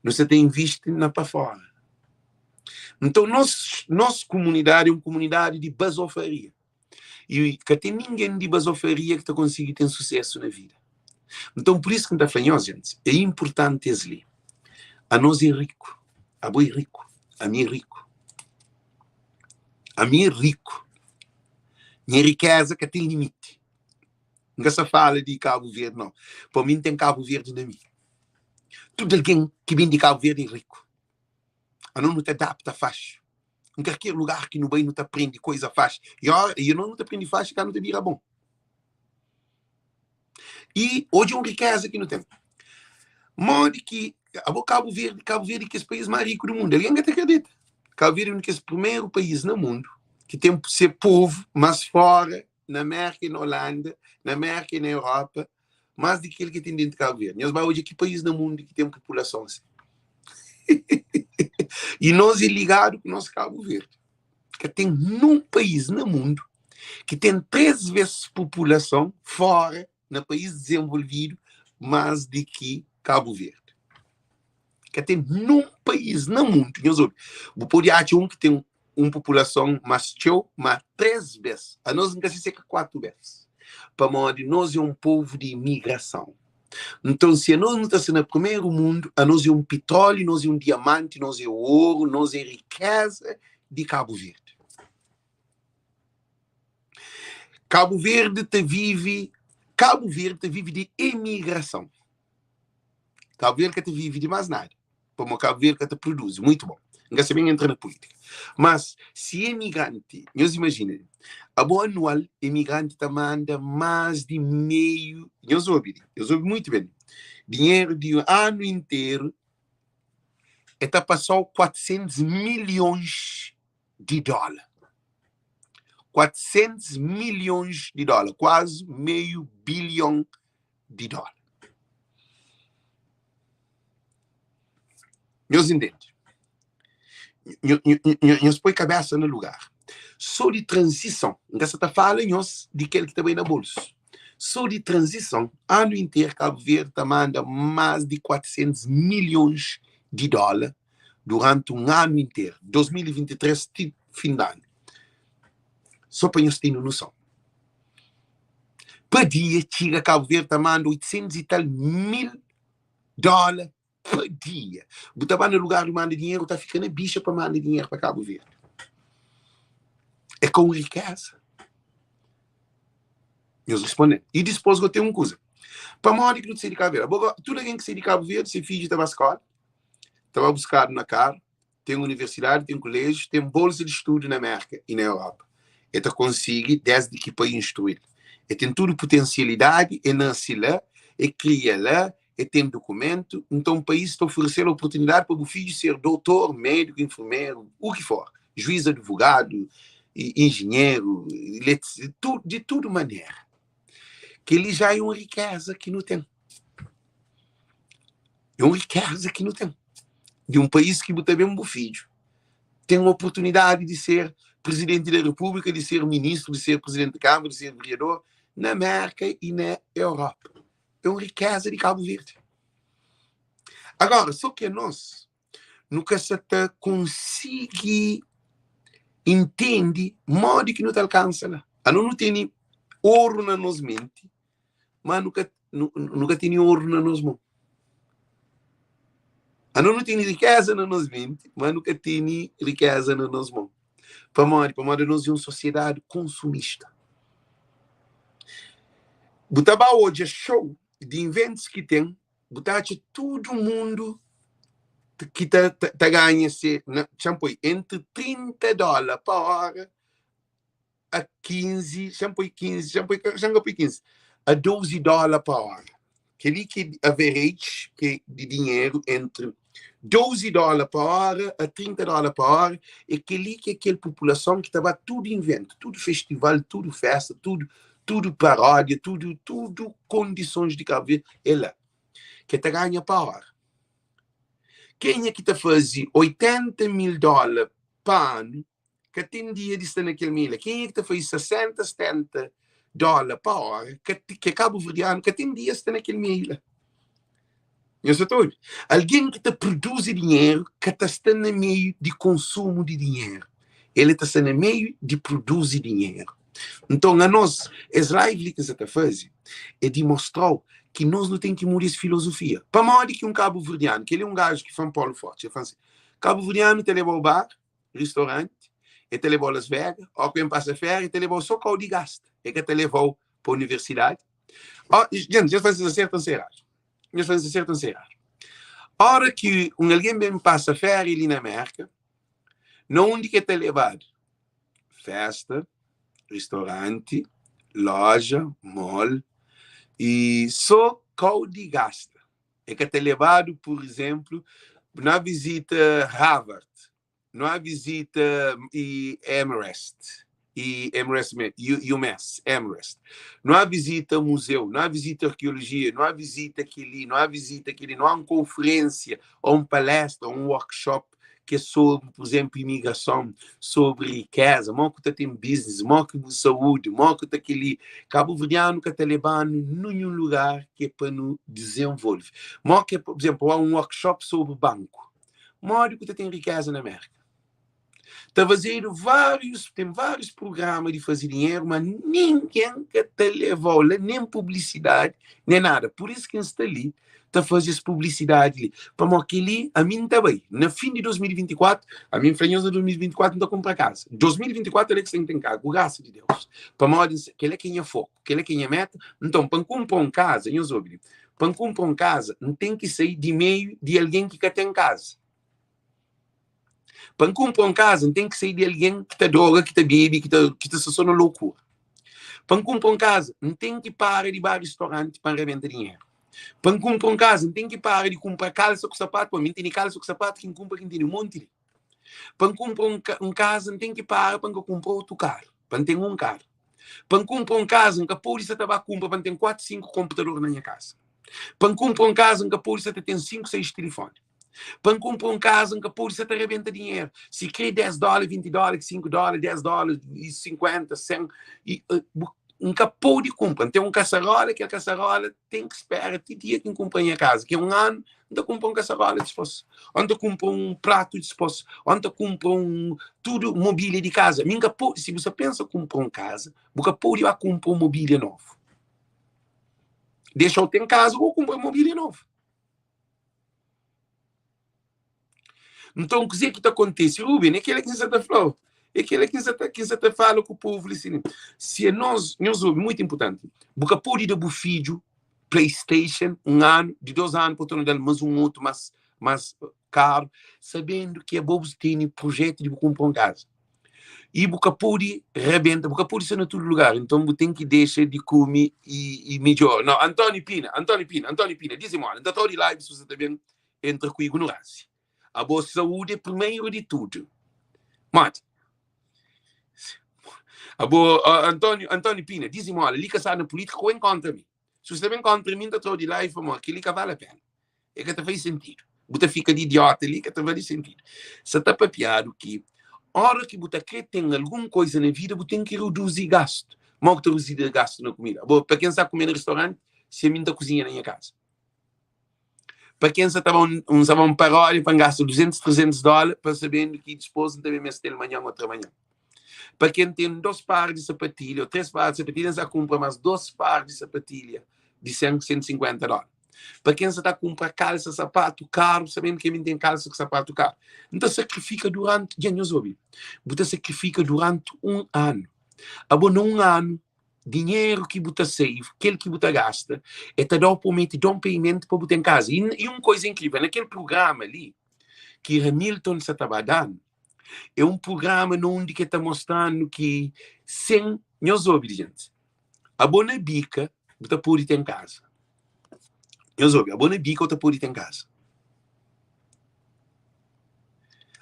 Nu sa ta invisti na pa fora. Nton nos nos kumunidadi é un kumunidadi di bazofaria. I ka ten ningen di bazofaria ki ta konsigi ten susésu na vida. Nton, pur isu ki N ta fla nhos, gentis, é inportanti es li. Anos é riku. Abo é riku. Ami é riku. Ami é riku. Nha rikéza ka ten limiti. N ka sta fala di Kabu Verdi, nau. Pa mi, N ten Kabu Verdi na mi. Tudu algen ki ben di Kabu Verdi é riku. Anos nu ta adapta faxi. N kalker lugar ki nu bai nu ta prende koiza faxi. I ora i anos nu ta prende faxi ka nu ta bira bon. I odja un rikeza ki nu ten. Modi ki abo Kabu Verdi, Kabu Verdi kes país más riku di mundu. Algen ka ta kredita. Kabu Verdi é un di kes primeru país na mundu ki ten se povu más fora na Merka i na Holanda, na Merka i na Europa, más di kel ki ten dentu Kabu Verdi. Nhos ba odja ki país na mundu ki ten populason si. I nos é ligadu ku nos Kabu Verdi. Ka ten nun país na mundu ki ten 3 ves populason fora na país dizenvolvidu más di ki Kabu Verdi. Ka ten nun país na mundu, nhos obi, bu pode atxa un ki ten un populason más txeu, má 3 bes, anos N ka si se ka 4 bes, pamodi nos é un povu di imigrason. Nton, si anos nu ta sta na primeru mundu, anos é un pitróliu, nos é un diamanti, nos é oru, nos é rikéza di Kabu Verdi. Kabu Verdi ta vive, Kabu Verdi ta vive di emigrason. Kabu Verdi ka ta vive di más nada. Pamodi Kabu Verdi ka ta produzi. Muitu bon. N ka sa ben entra na pulítika. Mas, si emigranti, nhos imajina, abo anual, emigranti ta manda más di meiu, nhos obi li, nhos obi muitu ben, dinheru di anu interu, e ta pasa-u 400 milhons di dóla. 400 milhons di dóla, kuazi meiu bilhon di dóla. Nhos intende? Nhos poi kabesa na lugar. Sô di tranzison, N ka sa ta fala nhos di kel ki ta bai na bolsu. Sô di tranzison, anu interu Kabu Verdi ta manda más di 400 milhons di dóla duranti un anu interu, 2023 ti fin di anu. Sô pa nhos tene noson. Pa dia txiga Kabu Verdi ta manda 800 i tal mil dóla pa dia. Bu ta ba na lugar di manda dinheru, ta fika na bixa pa manda dinheru pa Kabu Verdi. É ka un rikeza? Nhos responde. I dispos go ten un kuza. Pamodi ki nu ta sai di Kabu Verdi? Abo go, tudu algen ki sai di Kabu Verdi, se fidju ta ba skola, ta ba buskadu na karu, ten universidadi, ten kuléjiu, ten bolsa di studu na Mérka i na Europa. E ta konsigi désdi ki pai instrui-l. E ten tudu putensialidadi, e nase la, e kria la, e ten dukumentu, nton país ta oferese-l oportunidadi pa bu fidju ser dotor, médiku, infermeru, u ki for, juiz, advogadu, injinheru, di tudu manera. Kel-li já é un rikéza ki nu ten. É un rikéza ki nu ten. Di un país ki bu ta ben bu fidju ten oportunidadi di ser prizidenti da repúblika, di ser ministru, di ser prizidenti di kâmara, di ser veriador na Mérka i na Europa. É un rikéza di Kabu Verdi. Agora, sô ki anos nu ka sa ta konsigi intende modi ki nu ta alkansa la. Anos nu tene oru na nos menti, ma nu ka, nu, nu ka tene oru na nos mon. Anos nu tene rikeza na nos menti, ma nu ka tene rikeza na nos mon. Pamodi? Pamodi anos é un sosiedadi konsumista. Bu ta ba odja show di inventus ki ten, bu ta atxa tudu mundu ki ta, ta, ta ganha se, na, txan poi, entri 30 dóla pa óra a 15, xa-m poi 15, xa-m poi, xa-m ka poi 15, a 12 dóla pa óra. Kel-li ki é average ki di dinheru entri 12 dóla pa óra a 30 dóla pa óra, é kel-li ki é kel populason ki ta ba tudu inventu, tudu festival, tudu festa, tudu. Tudu paródia, tudu, tudu kondisons di Kabu Verdi é la. Ke ta ganha pa óra. Kenha ki ta faze 80 mil dóla pa anu ka ten dia di sta na kel mila. Kenha ki ta faze 60, 70 dóla pa óra, ka, ki é kabuverdianu, ka ten dia sta na kel mila. Nhos sa ta obi? Algen ki ta produzi dinheru ka ta sta na meiu di konsumu di dinheru. El ta sta na meiu di produzi dinheru. Nton, anos, es live li ki N sa ta faze é di mostra-u ki nos nu ten ki muda es filozofia. Pamodi ki un kabuverdianu, kel-li é un gaju ki fla-m Paulo Forte, el fla-m si, kabuverdianu ta leba-u bar, ristoranti, el ta leba-u Las Vegas, óki ben pasa féria, el ta leba-u so kau di gasta, el ka ta leva-u pa universidadi. Ó, gente, nhos fla si sta sertu o sta eradu. Nhos fla si sta sertu o sta eradu. Óra ki un algen ben pasa féria li na Mérka, na undi ki el ta lebadu? Fésta, ristoranti, lója, mall, i so kau di gasta. E ka ta lebadu, pur izénplu, na vizita Harvard, na vizita i Amherst, i Amherst me, UMass, Amherst. Na vizita muzeu, na vizita arkeolojia, na vizita kel-li, na vizita kel-li, na un konferénsia, ô un palestra, ô un workshop ki é sobri, pur izénplu, imigrason, sobri rikéza, modi ki ta ten biznis, modi ki bu saúdi, modi ki ta kel-li. Kabuverdianu ka ta leba-nu ninhun lugar ki é pa nu dizenvolve. Modi ki é, pur izénplu, un workshop sobri banku. Modi ku ta ten rikéza na Mérka? Ta fazedu várius, ten várius prugrama di faze dinheru, ma ningen ka ta leva-u la, nen publisidadi, nen nada. Pur isu ki N sta li ta faze es publisidadi li, pamodi kel-li ami N ta bai. Na fin di 2024, ami N fla nhos na 2024 N ta kunpra kaza. 2024 el é ki sta N ten kaza, ku grasa di Deus. Pamodi kel-la ki é nha foku, kel-la ki é nha meta. Nton, pa N kunpra un kaza, nhos obi li, pa N kunpra un kaza, N ten ki sai di meiu di algen ki ka ten kaza. Pa N kunpra un kaza, N ten ki sai di algen ki ta droga, ki ta bebe, ki ta, ki ta sta so na lokura. Pa N kunpra un kaza, N ten ki para di ba ristoranti pa N rabenta dinheru. Pa N kunpra un kaza, N ten ki para di kunpra kalsa ku sapatu, pa mi N tene kalsa ku sapatu ki N kunpra ki N tene monti li. Pa N kunpra un, un kaza, N ten ki para pa N ka kunpra otu karu, pa N ten un karu. Pa N kunpra un kaza, N ka pode sa ta ba kunpra pa N ten 4, 5 konputador na nha kaza. Pa N kunpra un kaza, N ka pode sa ta ten 5, 6 tilifoni. Pa N kunpra un kaza, N ka pode sa ta rebenta dinheru. Si kre 10 dóla, 20 dóla, 5 dóla, 10 dóla, i 50, 100, i, N ka pode kunpra. N ten un kasarola, kel kasarola ten ki spera ti dia ki N kunpra nha kaza, ki é un anu, N ta kunpra un kasarola dispôs, ô N ta kunpra un pratu dispôs, ô N ta kunpra un tudu mobília di kaza. Mi N ka pode, si bu sa pensa kunpra un kaza, bu ka pode ba kunpra un mobília novu. Dexa-u ten kaza, bu kunpra mobília novu. Nton, kuzê ki ta kontise? Ruben, é kel-la ki N sa ta fla-u. É kel-la ki N sa ta, ki N sa ta fala ku povu li sin. Si é nos, nhos obi, mutu inportanti. Bu ka pode da bu fidju PlayStation un anu, di dos anu pa torna da-l más un otu más, más karu, sabendu ki abo bu tene projetu di bu kunpra un kaza. I bu ka pode rabenta, bu ka pode sta na tudu lugar, nton bu ten ki dexa di kume i, i midjor. No, António Pina, António Pina, António Pina, dizimola, N ta tra-u di live si bu sa ta ben entra ku ignorânsia. Abo saúde é primeiro de tudo. Modi? Abo, uh, António, António Pina, dizimola, li ka sta na política, ko encontra mi. Si bu sta ben kontra mi, N ta tra-u di live pamodi kel-li ka vale a pena. E ka ta faze sentidu. Bu ta fika di idiota li, ka ta vale sentidu. Sa ta papiadu ki ora ki bu ta kre ten algun koiza na vida, bu ten ki reduzi gastu. Modi ki ta reduzi gastu na kumida? Bo, pa ken sa kume na restauranti, si ami N ta kuzinha na nha kaza. Pa ken sa ta ba un, un sa ba un paródia pa N gasta 200, 300 dóla, pa sabendu ki dispôs N ta ben meste-l manhan, otra manhan. Pa ken ten dos par di sapatilha ô três par di sapatilha, N sa kunpra más dos par di sapatilha di 100, 150 dóla. Pa ken sa ta kunpra kalsa, sapatu karu, sabendu ki ami N ten kalsa ku sapatu karu. N ta sakrifika duranti, dja nhos obi, bu ta sakrifika duranti un anu. Abo na un anu, dinheru ki bu ta save, kel ki bu ta gasta, e ta da-u pa bu mete down payment pa bu ten kaza. I un koza inkrivel, na kel prugrama li ki Hamilton sa ta ba da-nu, É un prugrama na undi ke ta mostra-nu ki sen nhos obi di jenti. Abo na bika bu ta pode ten kaza. Nhos obi, abo na bika bu ta pode ten kaza.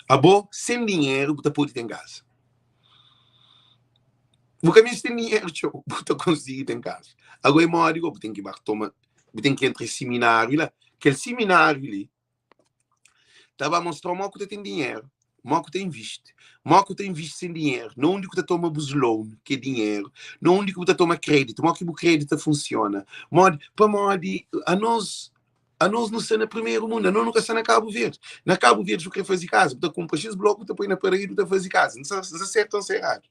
Abo sen dinheru bu ta pode ten kaza. Bu ka meste dinheru txeu, bu ta konsigi ten kaza. Ago é modi go, bu ten ki ba toma, bu ten ki entra es simináriu la. Kel simináriu li ta ba mostrau mo ku ta ten dinheru, mo ku ta invisti, mo ku ta invisti sen dinheru, na undi ku ta toma bus loan, ki é dinheru, na undi ku bu ta toma kreditu, mo ki bu kreditu ta funsiona, modi, pamodi anos Anos nu sta na primeru mundu, anos nu ka sta na Kabu Verdi. Na Kabu Verdi bu kre faze kaza, bu ta kunpra xis bloku, bu ta poi na paredi, bu ta faze kaza. N sta sertu ô N sta eradu?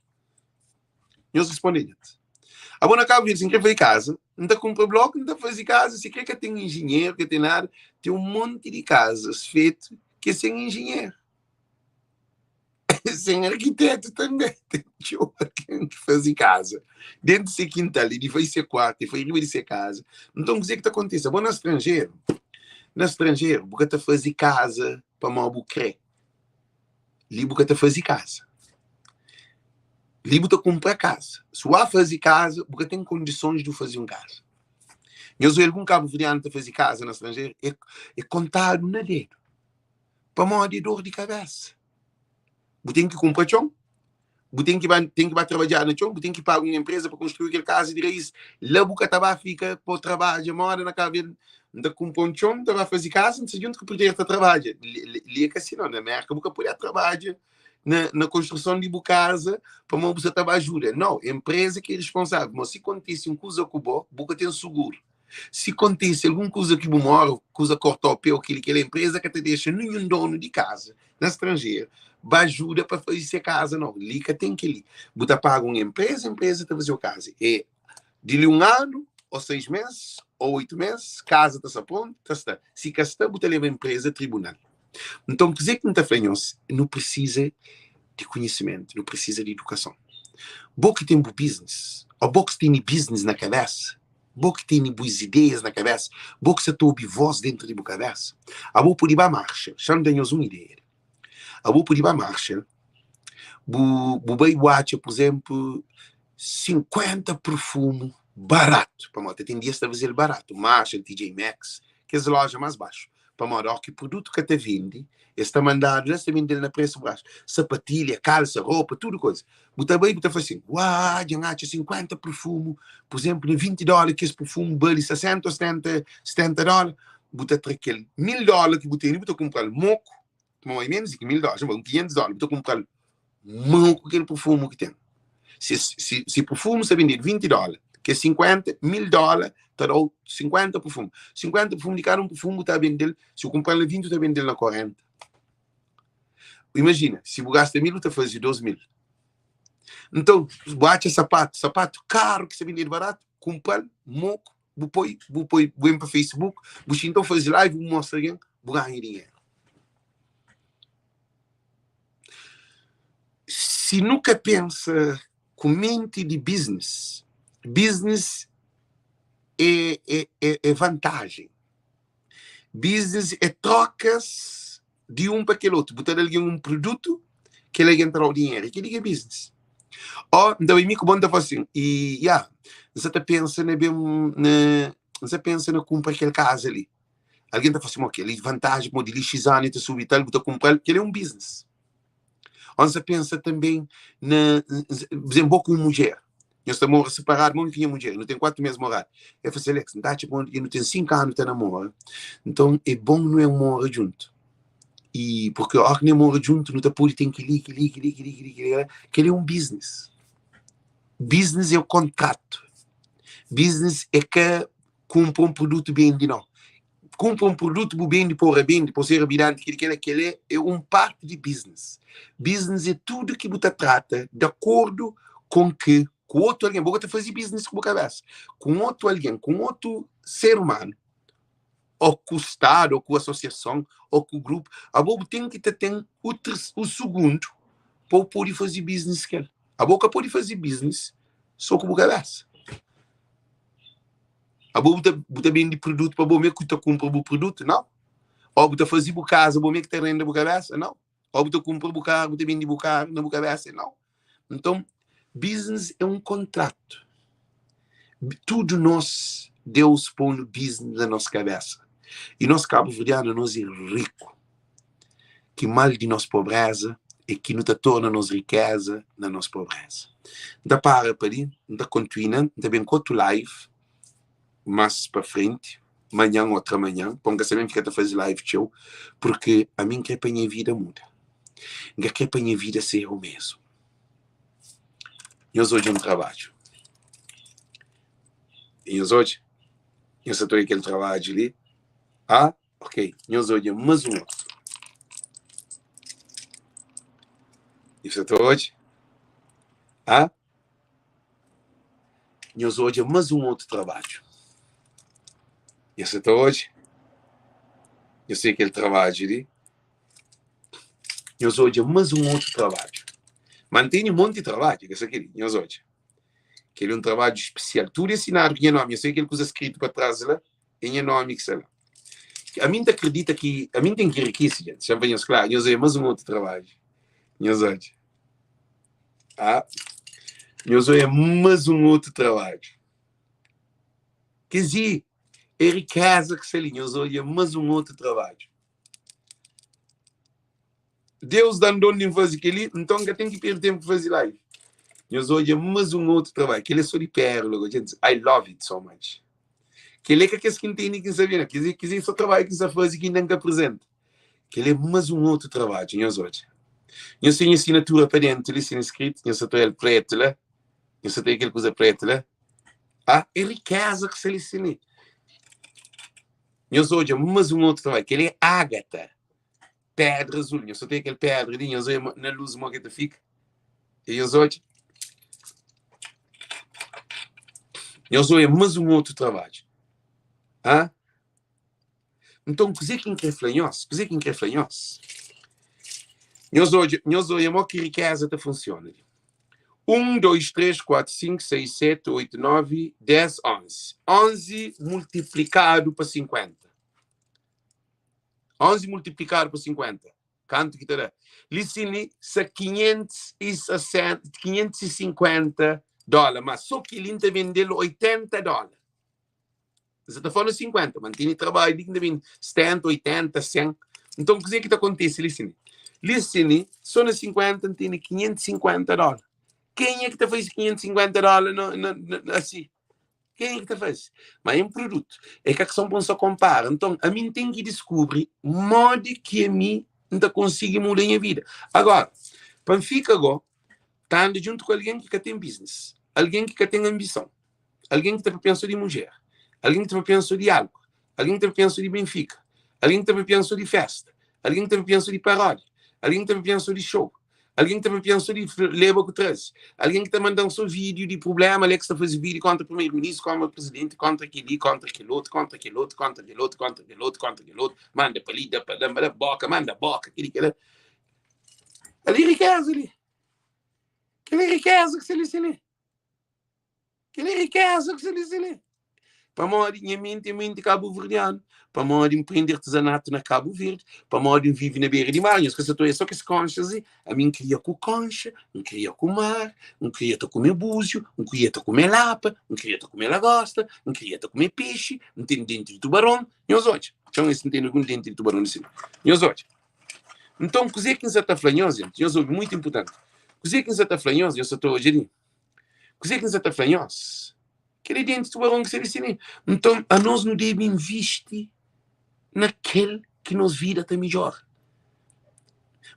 Nhos responde nhet. Abo na Kabu Verdi, si N kre faze kaza, N ta kunpra bloku, N ta faze kaza, si kre ka ten injinheru, ka ten nada, ten un monti di kazas fetu ki é sen injinheru. Sen arkitetu tanbe. Ten txeu algen ki faze kaza dentu se kintal, i di fai se kuartu, i fai riba di se kaza. Nton, kuzê ki ta kontise? Abo na stranjeru, na stranjeru bu ka ta faze kaza pamodi bu kre. Li bu ka ta faze kaza. Li bu ta kunpra kaza. Si bu ba faze kaza, bu ka ten kondisons di bu faze un kaza. Nhos obi algun kabuverdianu ta faze kaza na stranjeru? É, é kontadu na dedu. Pamodi é dor di kabésa. Bu ten ki kunpra txon, bu ten ki ba, ten ki ba trabadja na txon, bu ten ki paga un enpreza pa konstrui kel kaza di raís. La bu ka ta ba fika pa trabadja moda na Kabu Verdi. N ta kunpra un txon, N ta ba faze kaza, N ta sta djuntu ku pedreru ta trabadja. Li, li é ka si nau. Na Mérka bu ka pode trabadja na, na konstruson di bu kaza pamodi bu sa ta ba ajuda. Nau, enpreza ki é responsável. Ma si kontise un kuza ku bo, bu ka ten suguru. Si kontise algun kuza ki bu mora, kuza korta-u pé ô kili kela, enpreza ka ta dexa ninhun donu di kaza na stranjeru ba ajuda pa faze se kaza nobu. Li ka ten keli. Bu ta paga un enpreza, enpreza ta faze-u kaza. É di li un anu, ô seis mês, ô oitu mês, kaza ta sta prontu, ta sta. Si ka sta, bu ta leba enpreza tribunal. Nton, kuzê ki N ta fla nhos? Nu prisiza di konhisimentu, nu prisiza di idukason. Bo ki ten bu biznis, ô bo ki tene biznis na kabésa, Bo ki tene bus ideias na kabesa, bo ki sa ta obi vos dentru di bu kabesa, abo pudi ba Marshall, xa-m da nhos un ideia li, abo pudi ba Marshall, bu bu bai bu atxa, pur izenplu, 50 perfumu baratu, pamodi ta ten dias ta faze-l baratu, Marshall, TJ Maxx, kes loja más baxu, pamodi óki produtu ka ta vende, es ta mandadu la, es ta bende-l na presu baxu, sapatilha, kalsa, ropa, tudu koza. Bu ta bai, bu ta fla sin, Uaa, dja N atxa 50 perfumu, pur izénplu, na 20 dóla, kes perfumu bali 60 ô 70, 70 dóla. Bu ta tra kel 1000 dóla ki bu tene, bu ta kunpra-l moku, pamodi é ménus di ki 1000 dóla, un 500 dóla, bu ta kunpra-l moku kel perfumu ki ten. Si, si, si perfumu sta bendedu 20 dóla, kes 50, 1000 dóla ta da-u 50 perfumu. 50 perfumu di kada un perfumu bu ta bende-l, si bu kunpra-l na 20, bu ta bende-l na 40. Imajina, si bu gasta 1000, bu ta faze 2000. Nton, bu atxa sapatu, sapatu karu ki sta bendedu baratu, kunpra-l moku, bu poi, bu poi, bu ben pa Facebook, bu xinta bu faze live, bu mostra algen, bu ganha dinheru. Si nu ka pensa ku menti di business, business é, é, é, é vantajen. Business é trokas di un pa kel otu. Bu ta da algen un produtu, kel algen ta da-u dinheru. É kel-li ki é business. Ó, N ta bai mi ku bo, N ta fla asin, i ya, N sa ta pensa na ben na, N sa pensa na kunpra kel kaza li. Algen ta fla asin, ó, kel-li vantaji pamodi li xis anu e ta subi tal, bu ta kunpra-l. Kel-li é un business. Ó, N sa pensa tanbe na, pur izénplu, bo ku un mudjer, nhos ta mora siparadu, ma mi ku nha mudjer, nu ten 4 mês moradu. El fla si, Alex, N ta atxa bon di nu ten 5 anu ta namora, nton é bon nu en mora djuntu. I purki óras ki nu mora djuntu nu ta pode ten kel-li, kel-li, kel-li, kel-li, kel-li, kel-li. Kel-li é un biznis. Biznis é kontratu. Biznis é ka kunpra un produtu bende, nau. Kunpra un produtu bu bende pa ora bende, pa ser rabidanti, kel-li, kel-la, kel-li é un parti di biznis. Biznis é tudu ki bu ta trata di akordu kon ki ku otu algen, bo ka ta faze biznis ku bu kabesa, ku un otu algen, ku un otu ser umanu, ô ku stadu, ô ku asosiason, ô ku grupu, abo bu ten ki ta ten u u sugundu pa bu pode faze biznis ku el. Abo ka pode faze biznis so ku bu kabesa. Abo bu ta bu ta bende produtu pa bo mê ku ta kunpra bu produtu? Nau. Ô bu ta faze bu kaza bo mê ki ta renda bu kabesa? Nau. Ô bu ta kunpra bu karu bu ta bende bu karu na bu kabesa? Nau. Nton, biznis é un kontratu. Tudu nos, Deus pô-nu biznis na nos kabesa. I nos kabuverdianu, nos é riku. Ki mal di nos pobreza. É ki nu ta torna nos rikéza na nos pobréza. N ta para pa li, N ta kontuina, N ta ben ku otu live más pa frenti, manhan ô tramanhan, pa N ka sabe N fika ta faze live txeu, purki ami N kre pa nha vida muda. N ka kre pa nha vida ser o mesmu. Nhos odja un trabadju. Nhos odja? Nhos sa ta odja kel trabadju li? Ah, ok. Nhos odja más un otu. Nhos sa ta odja? Ah? Nhos odja más un otu trabadju. Nhos sa ta odja? Nhos odja kel trabadju li? Nhos odja más un otu trabadju. Ma N tene monti trabadju, ka sa kel-li. Nhos odja. Kel-li é un trabadju spesial. Tudu é sinadu ku nha nómi. Nhos odja kel kuza skritu pa tras la? É nha nómi ki sta la. Ami N ta kridita ki ami N ten ki rikise, dja. Xa-m pa nhos klaru. Nhos odja más un otu trabadju. Nhos odja. Ah, nhos odja más un otu trabadju. Kes-li é rikéza ki sta li. Nhos odja más un otu trabadju. Deus da-m don di N faze kel-li, nton N ka ten ki perde ténpu faze live. Nhos odja más un otu trabadju. Kel-li é sô di pérola go. Dja I love it so much. Kel-li é ka kes ki N tene ki N sabia, nau. Kes-li é sô trabadju ki N sta faze ki inda N ka aprizenta. Kel-li é más un otu trabadju. Nhos odja. Nhos ten nha sinatura pa déntu li, sima skritu. Nhos sa ta odja-l prétu la. Nhos sa ta odja kel kuza prétu la. Ah, é rikéza ki sta li si li. Nhos odja más un otu trabadju. Kel-li é ágata. Pedra azul. Nhos sa ta odja kel pedra li, nhos odja na lus mo ki ta fika. E nhos odja. Nhos odja más un otu trabadju. Ha? Nton, kuzê ki N krê fla nhos? Kuzê ki N krê fla nhos? Nhos odja, nhos odja mo ki rikéza ta funsiona li. 1, 2, 3, 4, 5, 6, 7, 8, 9, 10, 11. 11 multiplikadu pa 50. 11 multiplikadu pa 50, kantu ki ta da? Li sin li sa 560, 550 dóla, ma so kel-li N ta bende-l 80 dóla. N sa ta fla na 50, ma N tene trabadju li ki N ta bende 70, 80, 100. Nton, kuzê ki ta kontise li sin li? Li sin li, so na 50 N tene 550 dóla. Kenha ki ta faze 550 dóla na, na, na, asi? Kenha ki ta faze? Ma é un produtu. É ka kson pa un sa konpara. Nton, ami N ten ki diskubri modi ki ami N ta konsigi muda nha vida. Agora, pa N fika go ta anda djuntu ku algen ki ka ten biznis, algen ki ka ten anbison, algen ki ta papia so di mudjer, algen ki ta papia so di alku, algen ki ta papia so di Benfika, algen ki ta papia so di festa, algen ki ta papia so di paródia, algen ki ta papia so di show, Algen ki ta papia-m so di leba ku traze. Algen ki ta manda-m so vídiu di prubléma, alê ki sta faze vídiu kóntra primeru-ministru, kóntra prizidenti, kóntra kel-li, kóntra kel otu, kóntra kel otu, kóntra kel otu, kóntra kel otu, kóntra kel otu, manda pa li, da pa la, manda bóka, manda bóka, kel-li, kel-la. Ali rikéza li. Kel-li rikéza ki sta li, si li. Kel-li rikéza ki sta li, si li. Pamodi nha menti é menti kabuverdianu, pamodi N prende artizanatu na Kabu Verdi, pamodi N vive na bera di mar. Nhos ka sa ta oia so kes kónxas li. Ami N kria ku kónxa, N kria ku mar, N kria ta kume búziu, N kria ta kume lapa, N kria ta kume lagosta, N kria ta kume pexi, N ten denti di tubaron. Nhos odja, txon es N ten algun denti di tubaron li sin. Nhos odja. Nton, kuzê ki N sa ta fla nhos, jenti? Nhos obi, mutu inpurtanti. Kuzê ki N sa ta fla nhos? Nhos sa ta odja li. Kuzê ki N sa ta fla nhos? Kel é denti tubaron ki sta di si. Nton, anos nu debe invisti na kel ki nos vida ta midjora.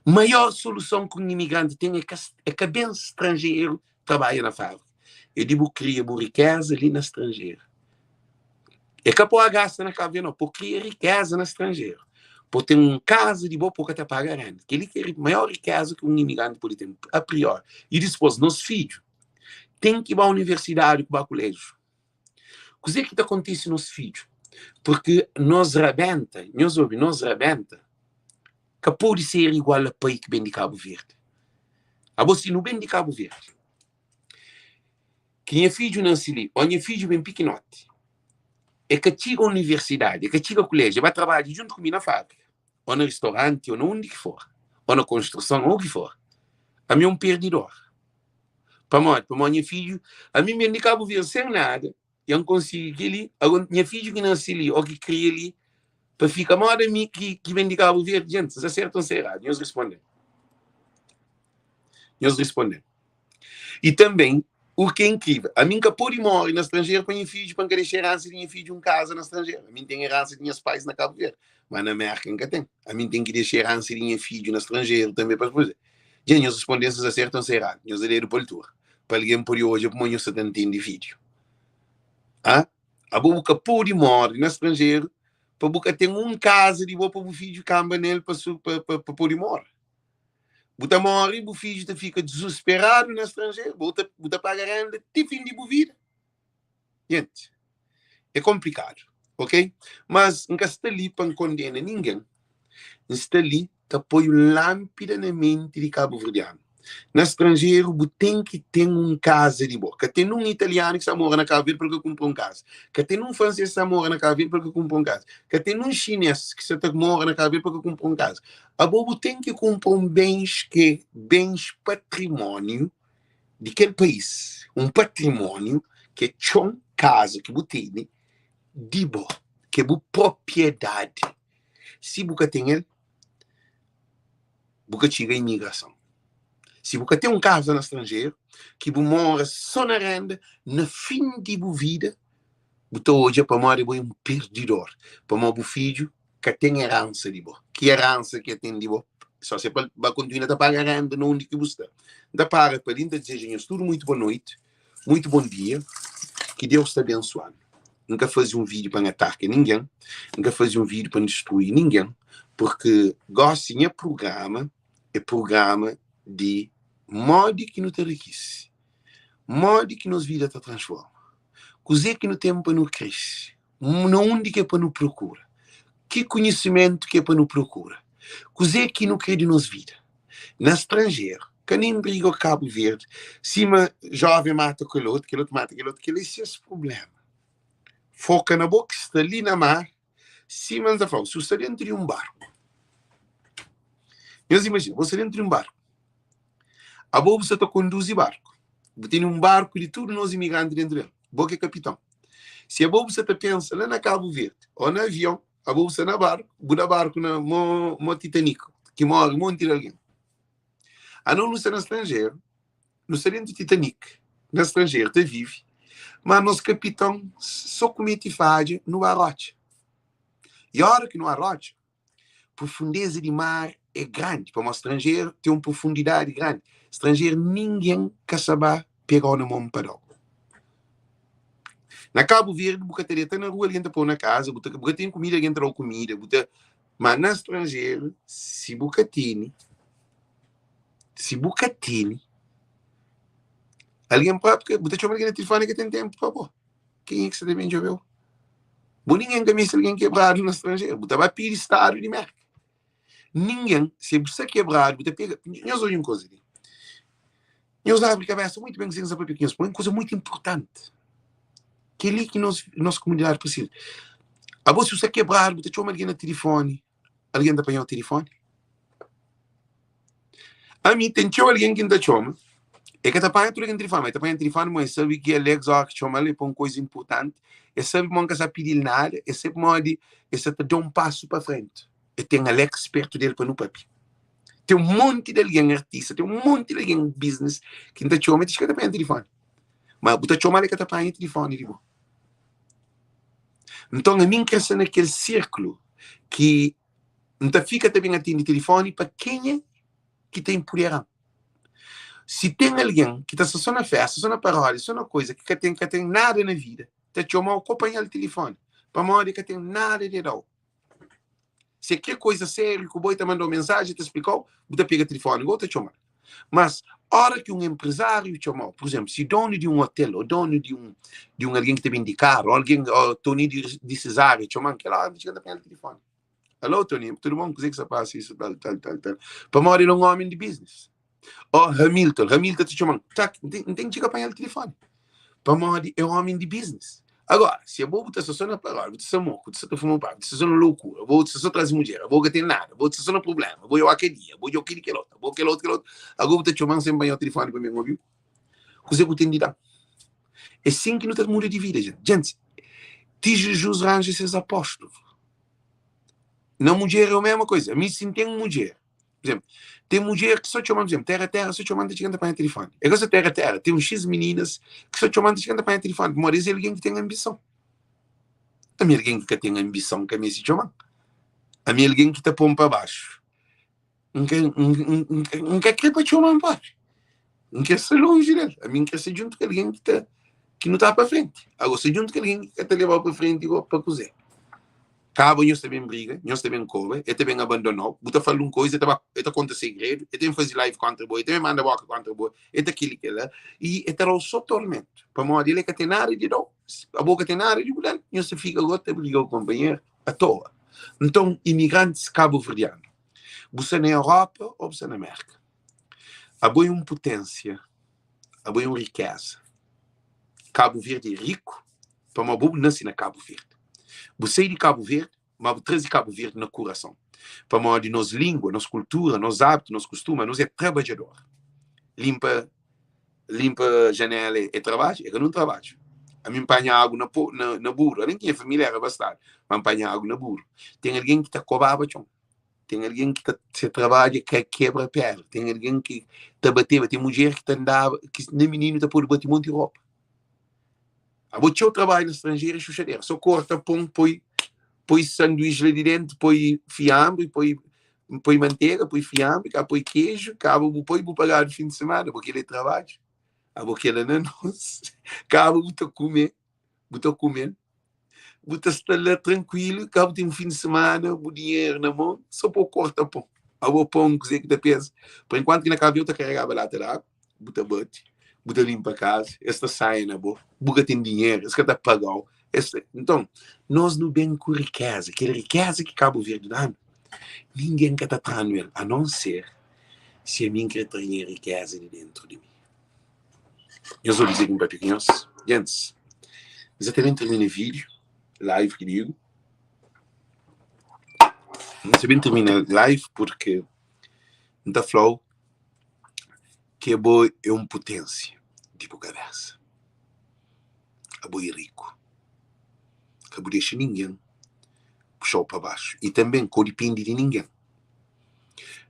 Maior soluson ki un imigranti ten é ka, é ka ben stranjeru trabadja na fábrika. É di bu kria bu rikéza li na stranjeru. É ka pa bu gasta na Kabu Verdi, nau. Pa bu kria rikéza na stranjeru. Pa bu ten un kaza di bo pa bu ka ta paga renda. Kel-li ki é maior rikéza ki un imigranti pode ten, a priori. I dispôs, nos fidju ten ki ba universidadi ku ba kuléjiu. Kuzê ki ta kontise nos fidju? Purki nos rabenta, nhos obi, nos rabenta ka pode ser igual a pai ki ben di Kabu Verdi. Abo si nu ben di Kabu Verdi, ki nha fidju nase li, ô nha fidju ben pikinoti, e ka txiga universidadi, e ka txiga kuléjiu, e ba trabadja djuntu ku mi na fábrika, ô na ristoranti, ô na undi ki for, ô na konstruson, ô ki for, ami é un perdidor. Pamodi? Pamodi nha fidju, ami ben di Kabu Verdi sen nada, i N konsigi kel-li. Agora, nha fidju ki nase li ô ki kria li, pa fika moda mi ki, ki ben di Kabu Verdi, djenti, N sta sertu ô N sta eradu? Nhos responde-m. Nhos responde-m. I tanbê, u ki é inkrivel, ami N ka pode móre na stranjeru pa nha fidju, pa N ka dexa eransa di nha fidju un kaza na stranjeru. Ami N ten eransa di nhas pais na Kabu Verdi, má na Mérka N ka ten. Ami N ten ki dexa eransa di nha fidju na stranjeru tanbê pa es. Dja nhos responde-m si N sta sertu ô N sta eradu. Nhos da dedu pa altura, pa algen pode odja pamodi nhos sta ta ntende vídiu. A Abo bu ka pode móre na stranjeru pa bu ka ten un kaza di bo pa bu fidju kanba nel pa pa pode mora. Bu ta móre, bu fidju ta fika dizusperadu na stranjeru, bu ta, bu ta paga renda ti fin di bu vida. Gente, é konplikadu, ok? Mas N ka sta li pa N kondena ningen. N sta li ta poi un lánpida na menti di kabuverdianu. Na stranjeru bu ten ki ten un kaza di bo. Ka ten nun italianu ki sta mora na Kabu Verdi pa el ka kunpra un kaza. Ka ten nun fransês ki sta mora na Kabu Verdi pa el ka kunpra un kaza. Ka ten nun xinês ki sta ta mora na Kabu Verdi pa el ka kunpra un kaza. Abo bu ten ki kunpra un bens ki é bens patrimóniu di kel país. Un patrimóniu ki é txon, kaza ki bu tene di bo, ki é bu propriedadi. Si bu ka ten el, bu ka txiga imigrason. Si bu ka ten un kaza na stranjeru, ki bu mora so na renda, na fin di bu vida, bu ta odja pamodi bo é un perdidor, pamodi bu fidju ka ten eransa di bo. Ki eransa ki el ten di bo? So se pa ba kontinua ta paga renda na undi ki bu sta. N ta para pa li, N ta dizeja nhos tudu muitu bo noiti, muitu bon dia, ki Deus ta abensua-nu. N ka faze un vídiu pa N ataka ningen, N ka faze un vídiu pa N distrui ningen, purki gósi nha prugrama é prugrama di modi ki nu ta rikise, modi ki nos vida ta transforma, kuzê ki nu ten pa nu krise, na undi ki é pa nu prokura, ki konhisimentu ki é pa nu prokura, kuzê ki nu kre di nos vida. Na stranjeru, ka nen briga ku Kabu Verdi, sima joven mata kel otu, kel otu mata kel otu, kel-li é ses prubléma. Foka na bo ki sta li na mar, sima N ta fla-u, si bu sta déntu di un barku, nhos imajina, bo sta déntu di un barku, abo bu sta ta konduzi barku, bu tene un barku di tudu nos imigranti déntu di el, bo ki é kapiton. Si abo bu sta ta pensa la na Kabu Verdi ô na avion, Abo bu sta na barku, bu da barku na mo, mo Titanic, ki morre monti di algen. Anos nu sta na stranjeru, nu sta dentu Titanic, na stranjeru ta vive, ma nos kapiton so kumeti fadja, nu ba rotxa. I ora ki nu ba rotxa, profundeza di mar é grandi, pamodi stranjeru ten un profundidadi grandi. Stranjeru ningen ka sa ba pega-u na mon pa da-u. Na Kabu Verdi bu ka ta deta na rua, algen ta pô-u na kaza, bu ta bu ka ten kumida, algen ta da-u kumida, bu ta ma na stranjeru si bu ka tene si bu ka tene algen própi ka bu ta txoma algen na tilifoni ka ten tenpu pa bo. Kenha ki sa ta ben djobe-u? Bo ningen ka meste algen kebradu na stranjeru, bu ta ba pidi stadu di Merka. Ningen, si bu sta kebradu, bu ta pega. Nhos odja un kuza li. Nhos abri kabesa muitu ben kuzê ki N sta papia ku nhos, pamodi un kuza muitu inportanti. Kel-li ki nos nos komunidadi prisiza. Abo si bu sta kebradu, bu ta txoma algen na tilifoni, algen ta panha-u tilifoni? Ami ten txeu algen ki N ta txoma, e ka ta panha tudu algen tilifoni, ma e ta panha tilifoni ma e sabe ki Alex óras ki txoma-l é pa un kuza inportanti, e sabe ma N ka sta pidi-l nada, e sabe modi e sta ta da un pasu pa frenti. E ten Alex pertu del pa nu papia. Ten un monti di algen artista, ten un monti di algen business ki N ta txoma e ta fika ta panha tilifoni. Ma bu ta txoma-l e ka ta panha tilifoni di bo. Nton ami N kre sta na kel sirkulu ki N ta fika ta ben atende tilifoni pa kenha ki ta inpudera-m. Si ten algen ki ta sta so na festa, so na paródia, so na koza, ki ka ten ka ten nada na vida, ta txoma-u ko panha-l tilifoni, pamodi ka ten nada di da-u. Si é kre koza sériu ku bo, e ta manda-u mensajen, e ta splika-u, bu ta pega tilifoni go ta txoma-l. Mas, óra ki un enprezáriu txoma-u, pur izénplu, si donu di un otel ô donu di un di un algen ki ta bende karu, ô algen ô Tony di di Cesária txoma-m, kel óra N ta txiga N ta panha-l tilifoni. Alô, Tony, tudu bon? Kuzê ki sta pasa? Isu, tal, tal, tal, tal. Pamodi el é un ómi di biznis. Ô Hamilton, Hamilton ta txoma-m, tak, N ten, N ten ki txiga panha-l tilifoni. Pamodi é ómi di biznis. Agora, si abo bu ta sta so na paródia, bu ta sta moku, bu ta sta ta fuma paku, bu ta sta so na lokura, abo bu ta sta so tras di mudjer, abo ka ten nada, abo bu ta sta so na prubléma, abo é wakadia, abo dja kel-li kel otu, abo kel otu kel otu, ago bu ta txoma-m sen panha-u tilifoni pa mi N obi-u? Kuzê ku ten di da-m? É sin ki nu ta muda di vida, jenti. Jenti, ti Jizus ranja ses apóstlu. Na mudjer é o mesma koisa. Ami si N ten mudjer. Por exemplo, ten mudjer ki so txoma-m, por exemplo, Terra Terra, so txoma-m ta txiga-m ta panha telefoni. É ka so Terra Terra, ten un xis mininas ki so txoma-m ta txiga-m ta panha telefoni, pamodi es é algen ki ten anbison. Ami algen ki ka ten anbison ka meste txoma-m. Ami algen ki ta pô-m pa baxu. N ka, N ka kre pa txoma-m propi. N kre sta lonji del. Ami N kre sta djuntu ku algen ki ta, ki nu ta pa frenti. Ago, sta djuntu ku algen ki ka ta leba-u pa frenti go, pa kuzê? Kaba nhos ta ben briga, nhos ta ben koba, el ta ben abandona-u, bu ta fla-l un koza, el ta ba, el ta konta segredu, el ta ben faze live kontra bo, el ta ben manda boka kontra bo, el ta kel-li, kel-la, i el ta da-u so tormentu, pamodi el ka ten nada di da-u, abo ka ten nada di bu da-l, nhos ta fika go ta briga ku konpanheru atoa. Nton, imigrantis kabuverdianu, bu sta na Europa ô bu sta na Merka, abo é un puténsia, abo é un rikéza. Kabu Verdi é riku pamodi bo bu nase na Kabu Verdi. Bu sai di Kabu Verdi, ma bu traze Kabu Verdi na kurason. Pamodi nos lingua, nos kultura, nos abitu, nos kustuma, anos é trabadjador. Linpa linpa janela é trabadju? É ka nun trabadju. Ami N panha agu na po na na buru, alén ki nha família éra bastadu, ma N panha agu na buru. Ten algen ki ta kobaba txon. Ten algen ki ta se trabadja ka kebra pedra, ten algen ki ta bateba, ten mudjer ki ta andaba, ki nen mininu ta pode bati monti ropa. Abo txeu trabadju na stranjeru é xuxadera, so korta pon, poi poi sanduíche la di dentu, poi fianbri, poi poi mantega, poi fianbri, ka poi keju, kaba bu poi bu pagadu fin di semana, abo kila é trabadju, abo kila na nos, kaba bu ta kume, bu ta kume bu ta sta la trankuilu, ka bu ten fin di semana, bu dinheru na mon, so pa bu korta pon. Abo pon kuzê ki ta peza. Pa enkuantu ki na Kabu Verdi bu ta karegaba lata di agu, bu ta bati, bu ta linpa kaza, es ta saia na bo, bu ka ten dinheru, es ka ta pagau. Es ta... Nton, nos nu ben ku rikeza, kel rikeza ki Kabu Verdi da-nu, ningen ka ta tra-nu el, a non ser si ami N kre tra nha rikeza di dentu di mi. Nhos obi kuzê ki N papia ku nhos? Gentis, N sa ta ben tirmina vídiu, live ki digu. N sa ben tirmina live purke N ta fla-u ke bo é un puténsia di bu kabésa. Abo é riku. Ka bu dexa ningen puxa-u pa baxu. I tanben ka bu dipende di ningen.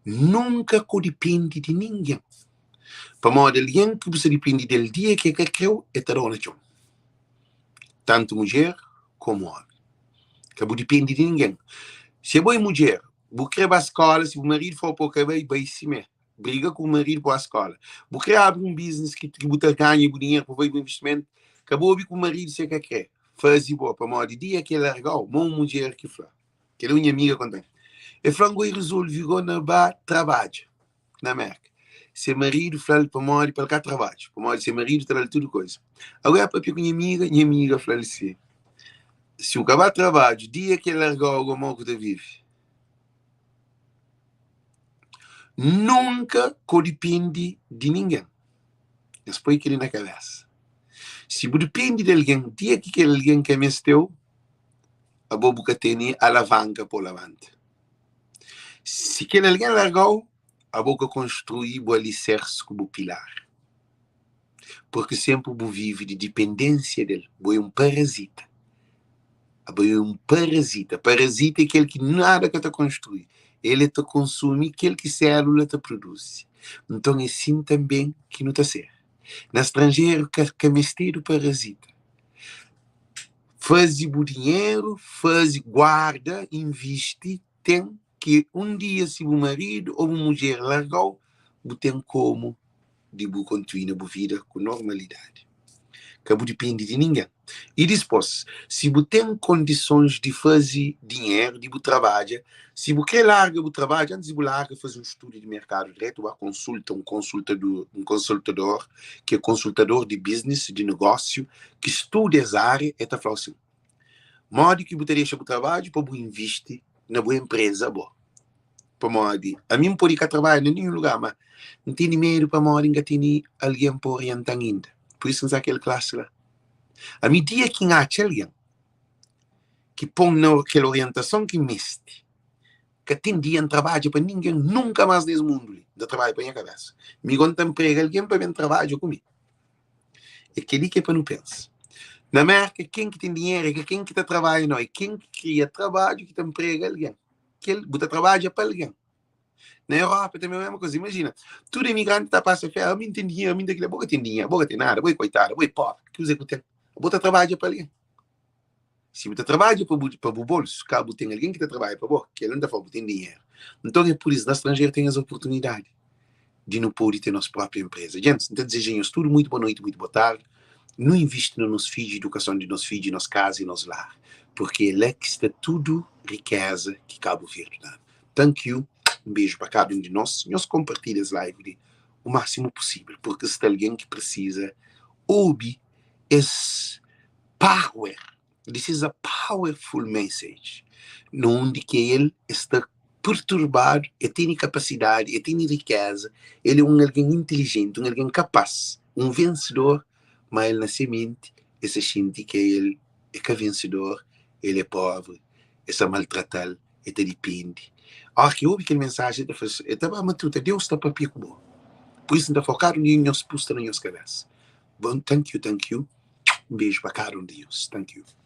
Nunka ka bu dipende di ningen. Pamodi algen ki bu sta dipende di el dia ki el ka krê-u, el ta da-u na txon. Tantu mudjer komu ómi. Ka bu dipende di ningen. Si abo é mudjer, bu krê ba skóla, si bu maridu fla-u pa bu ka bai, bai simé. Briga ku bu maridu pa bu ba skóla. Bu krê abri un biznis ki bu ta ganha bu dinheru pa bu bai bu investimentu, ka bu obi ku bu maridu si el ka krê. Faze bo, pamodi dia ki el larga-u, ma un mudjer ki fla, kel-li un nha amiga konta-m, el fla-m, N rezolve go na ba trabadja. na Merka. Se maridu fla-l pamodi pa el ka trabadju, pamodi se maridu ta da-l tudu koza. Agora el papia ku nha amiga, nha amiga fla-l si, si bu ka ba trabadju, dia ki el larga-u gomo ku ta vive? Nunka ko dipende di ningen. Nhos poi kel-li na kabesa. Si bu dipende di algen, dia ki kel algen ka meste-u, abo bu ka tene alavanka pa bu labanta. Si kel algen larga-u, abo ka konstrui bu alisersu ku bu pilar. Purki senpri bu vive di dipendénsia del. Bo é un parazita. Abo é un parazita. Parazita é kel ki nada ka ta konstrui. El é ta konsumi kel ki sélula ta produzi. Nton é sin tanbe ki nu ta ser. Na stranjeru ka ka mestedu parazita. Faze bu dinheru, faze, guarda, invisti, ten ki un dia si bu maridu ô bu mudjer larga-u, bu ten komu di bu kontinua bu vida ku normalidadi. Ka bu dipende di ningen. I dispôs, si bu ten kondisons di faze dinheru, di bu trabadja, si bu krê larga bu trabadju, antis di bu larga, faze un studu di merkadu dretu, ba konsulta un konsultador, un konsultador ki é konsultador di biznis, di negósiu, ki studa es ária, el ta fla-u sin, Modi ki bu ta dexa bu trabadju pa bu invisti na bu enpreza bo? Pamodi ami N pode ka trabadja na ninhun lugar, ma N tene medu pamodi N ka tene algen pa orienta-m inda. Pur isu N sta kel klasi la. Ami dia ki N atxa algen ki pô-m na kel orientason ki N meste, ka ten dia N trabadja pa ningen nunka más na es mundu li. N ta trabadja pa nha kabésa. Mi gó N ta nprega algen pa ben trabadja ku mi. É kel-li ki é pa nu pensa. Na Mérka, ken ki ten dinheru é ka ken ki ta trabadja, nau. É ken ki kria trabadju ki ta nprega algen. Kel, bu ta trabadja pa algen. Na Europa também é a mesma coisa. Imagina, tudo imigrante tá passa fé, ah, mi tem dinheiro, mi tem aquilo, bo tem dinheiro, bo tem nada, bo é coitado, bo é pobre, que usa que tem? Bo tá trabalha para alguém. Si bu ta trabadja pa bu, pa bu bolsu, ka bu ten algen ki ta trabadja pa bo, kel-la N ta fla-u, bu ten dinheru. Nton é pur isu, na stranjeru ten es oportunidadi di nu pode ten nos própi enpreza. Gentis, N ta dizeja nhos tudu muitu boa noiti, muitu boa tardi. Nu invisti na nos fidju, idukason di nos fidju, nos kaza i nos lar, purki é la ki sta tudu rikéza ki Kabu Verdi da-nu. Thank you, un beju pa kada un di nos. Nhos konpartilha es live li u másimu pusível, purki sta algen ki prisiza obi es Power, this is a powerful message na undi ki el sta perturbadu, el tene kapasidadi, el tene rikeza, el é un algen intilijenti, un algen kapás, un vensedor, má el na se menti el sta xinti ki el é ka vensedor, el é pobri, el sta maltrata-l, el ta dipende. Óras ki el obi kel mensajen el ta fla, el ta ba matuta, Deus sta papia ku bo. Pur isu N ta fla-u, kada un di nhos pusta na nhos kabésa. Bon, thank you, thank you. Un beju pa kada un di nhos. Thank you.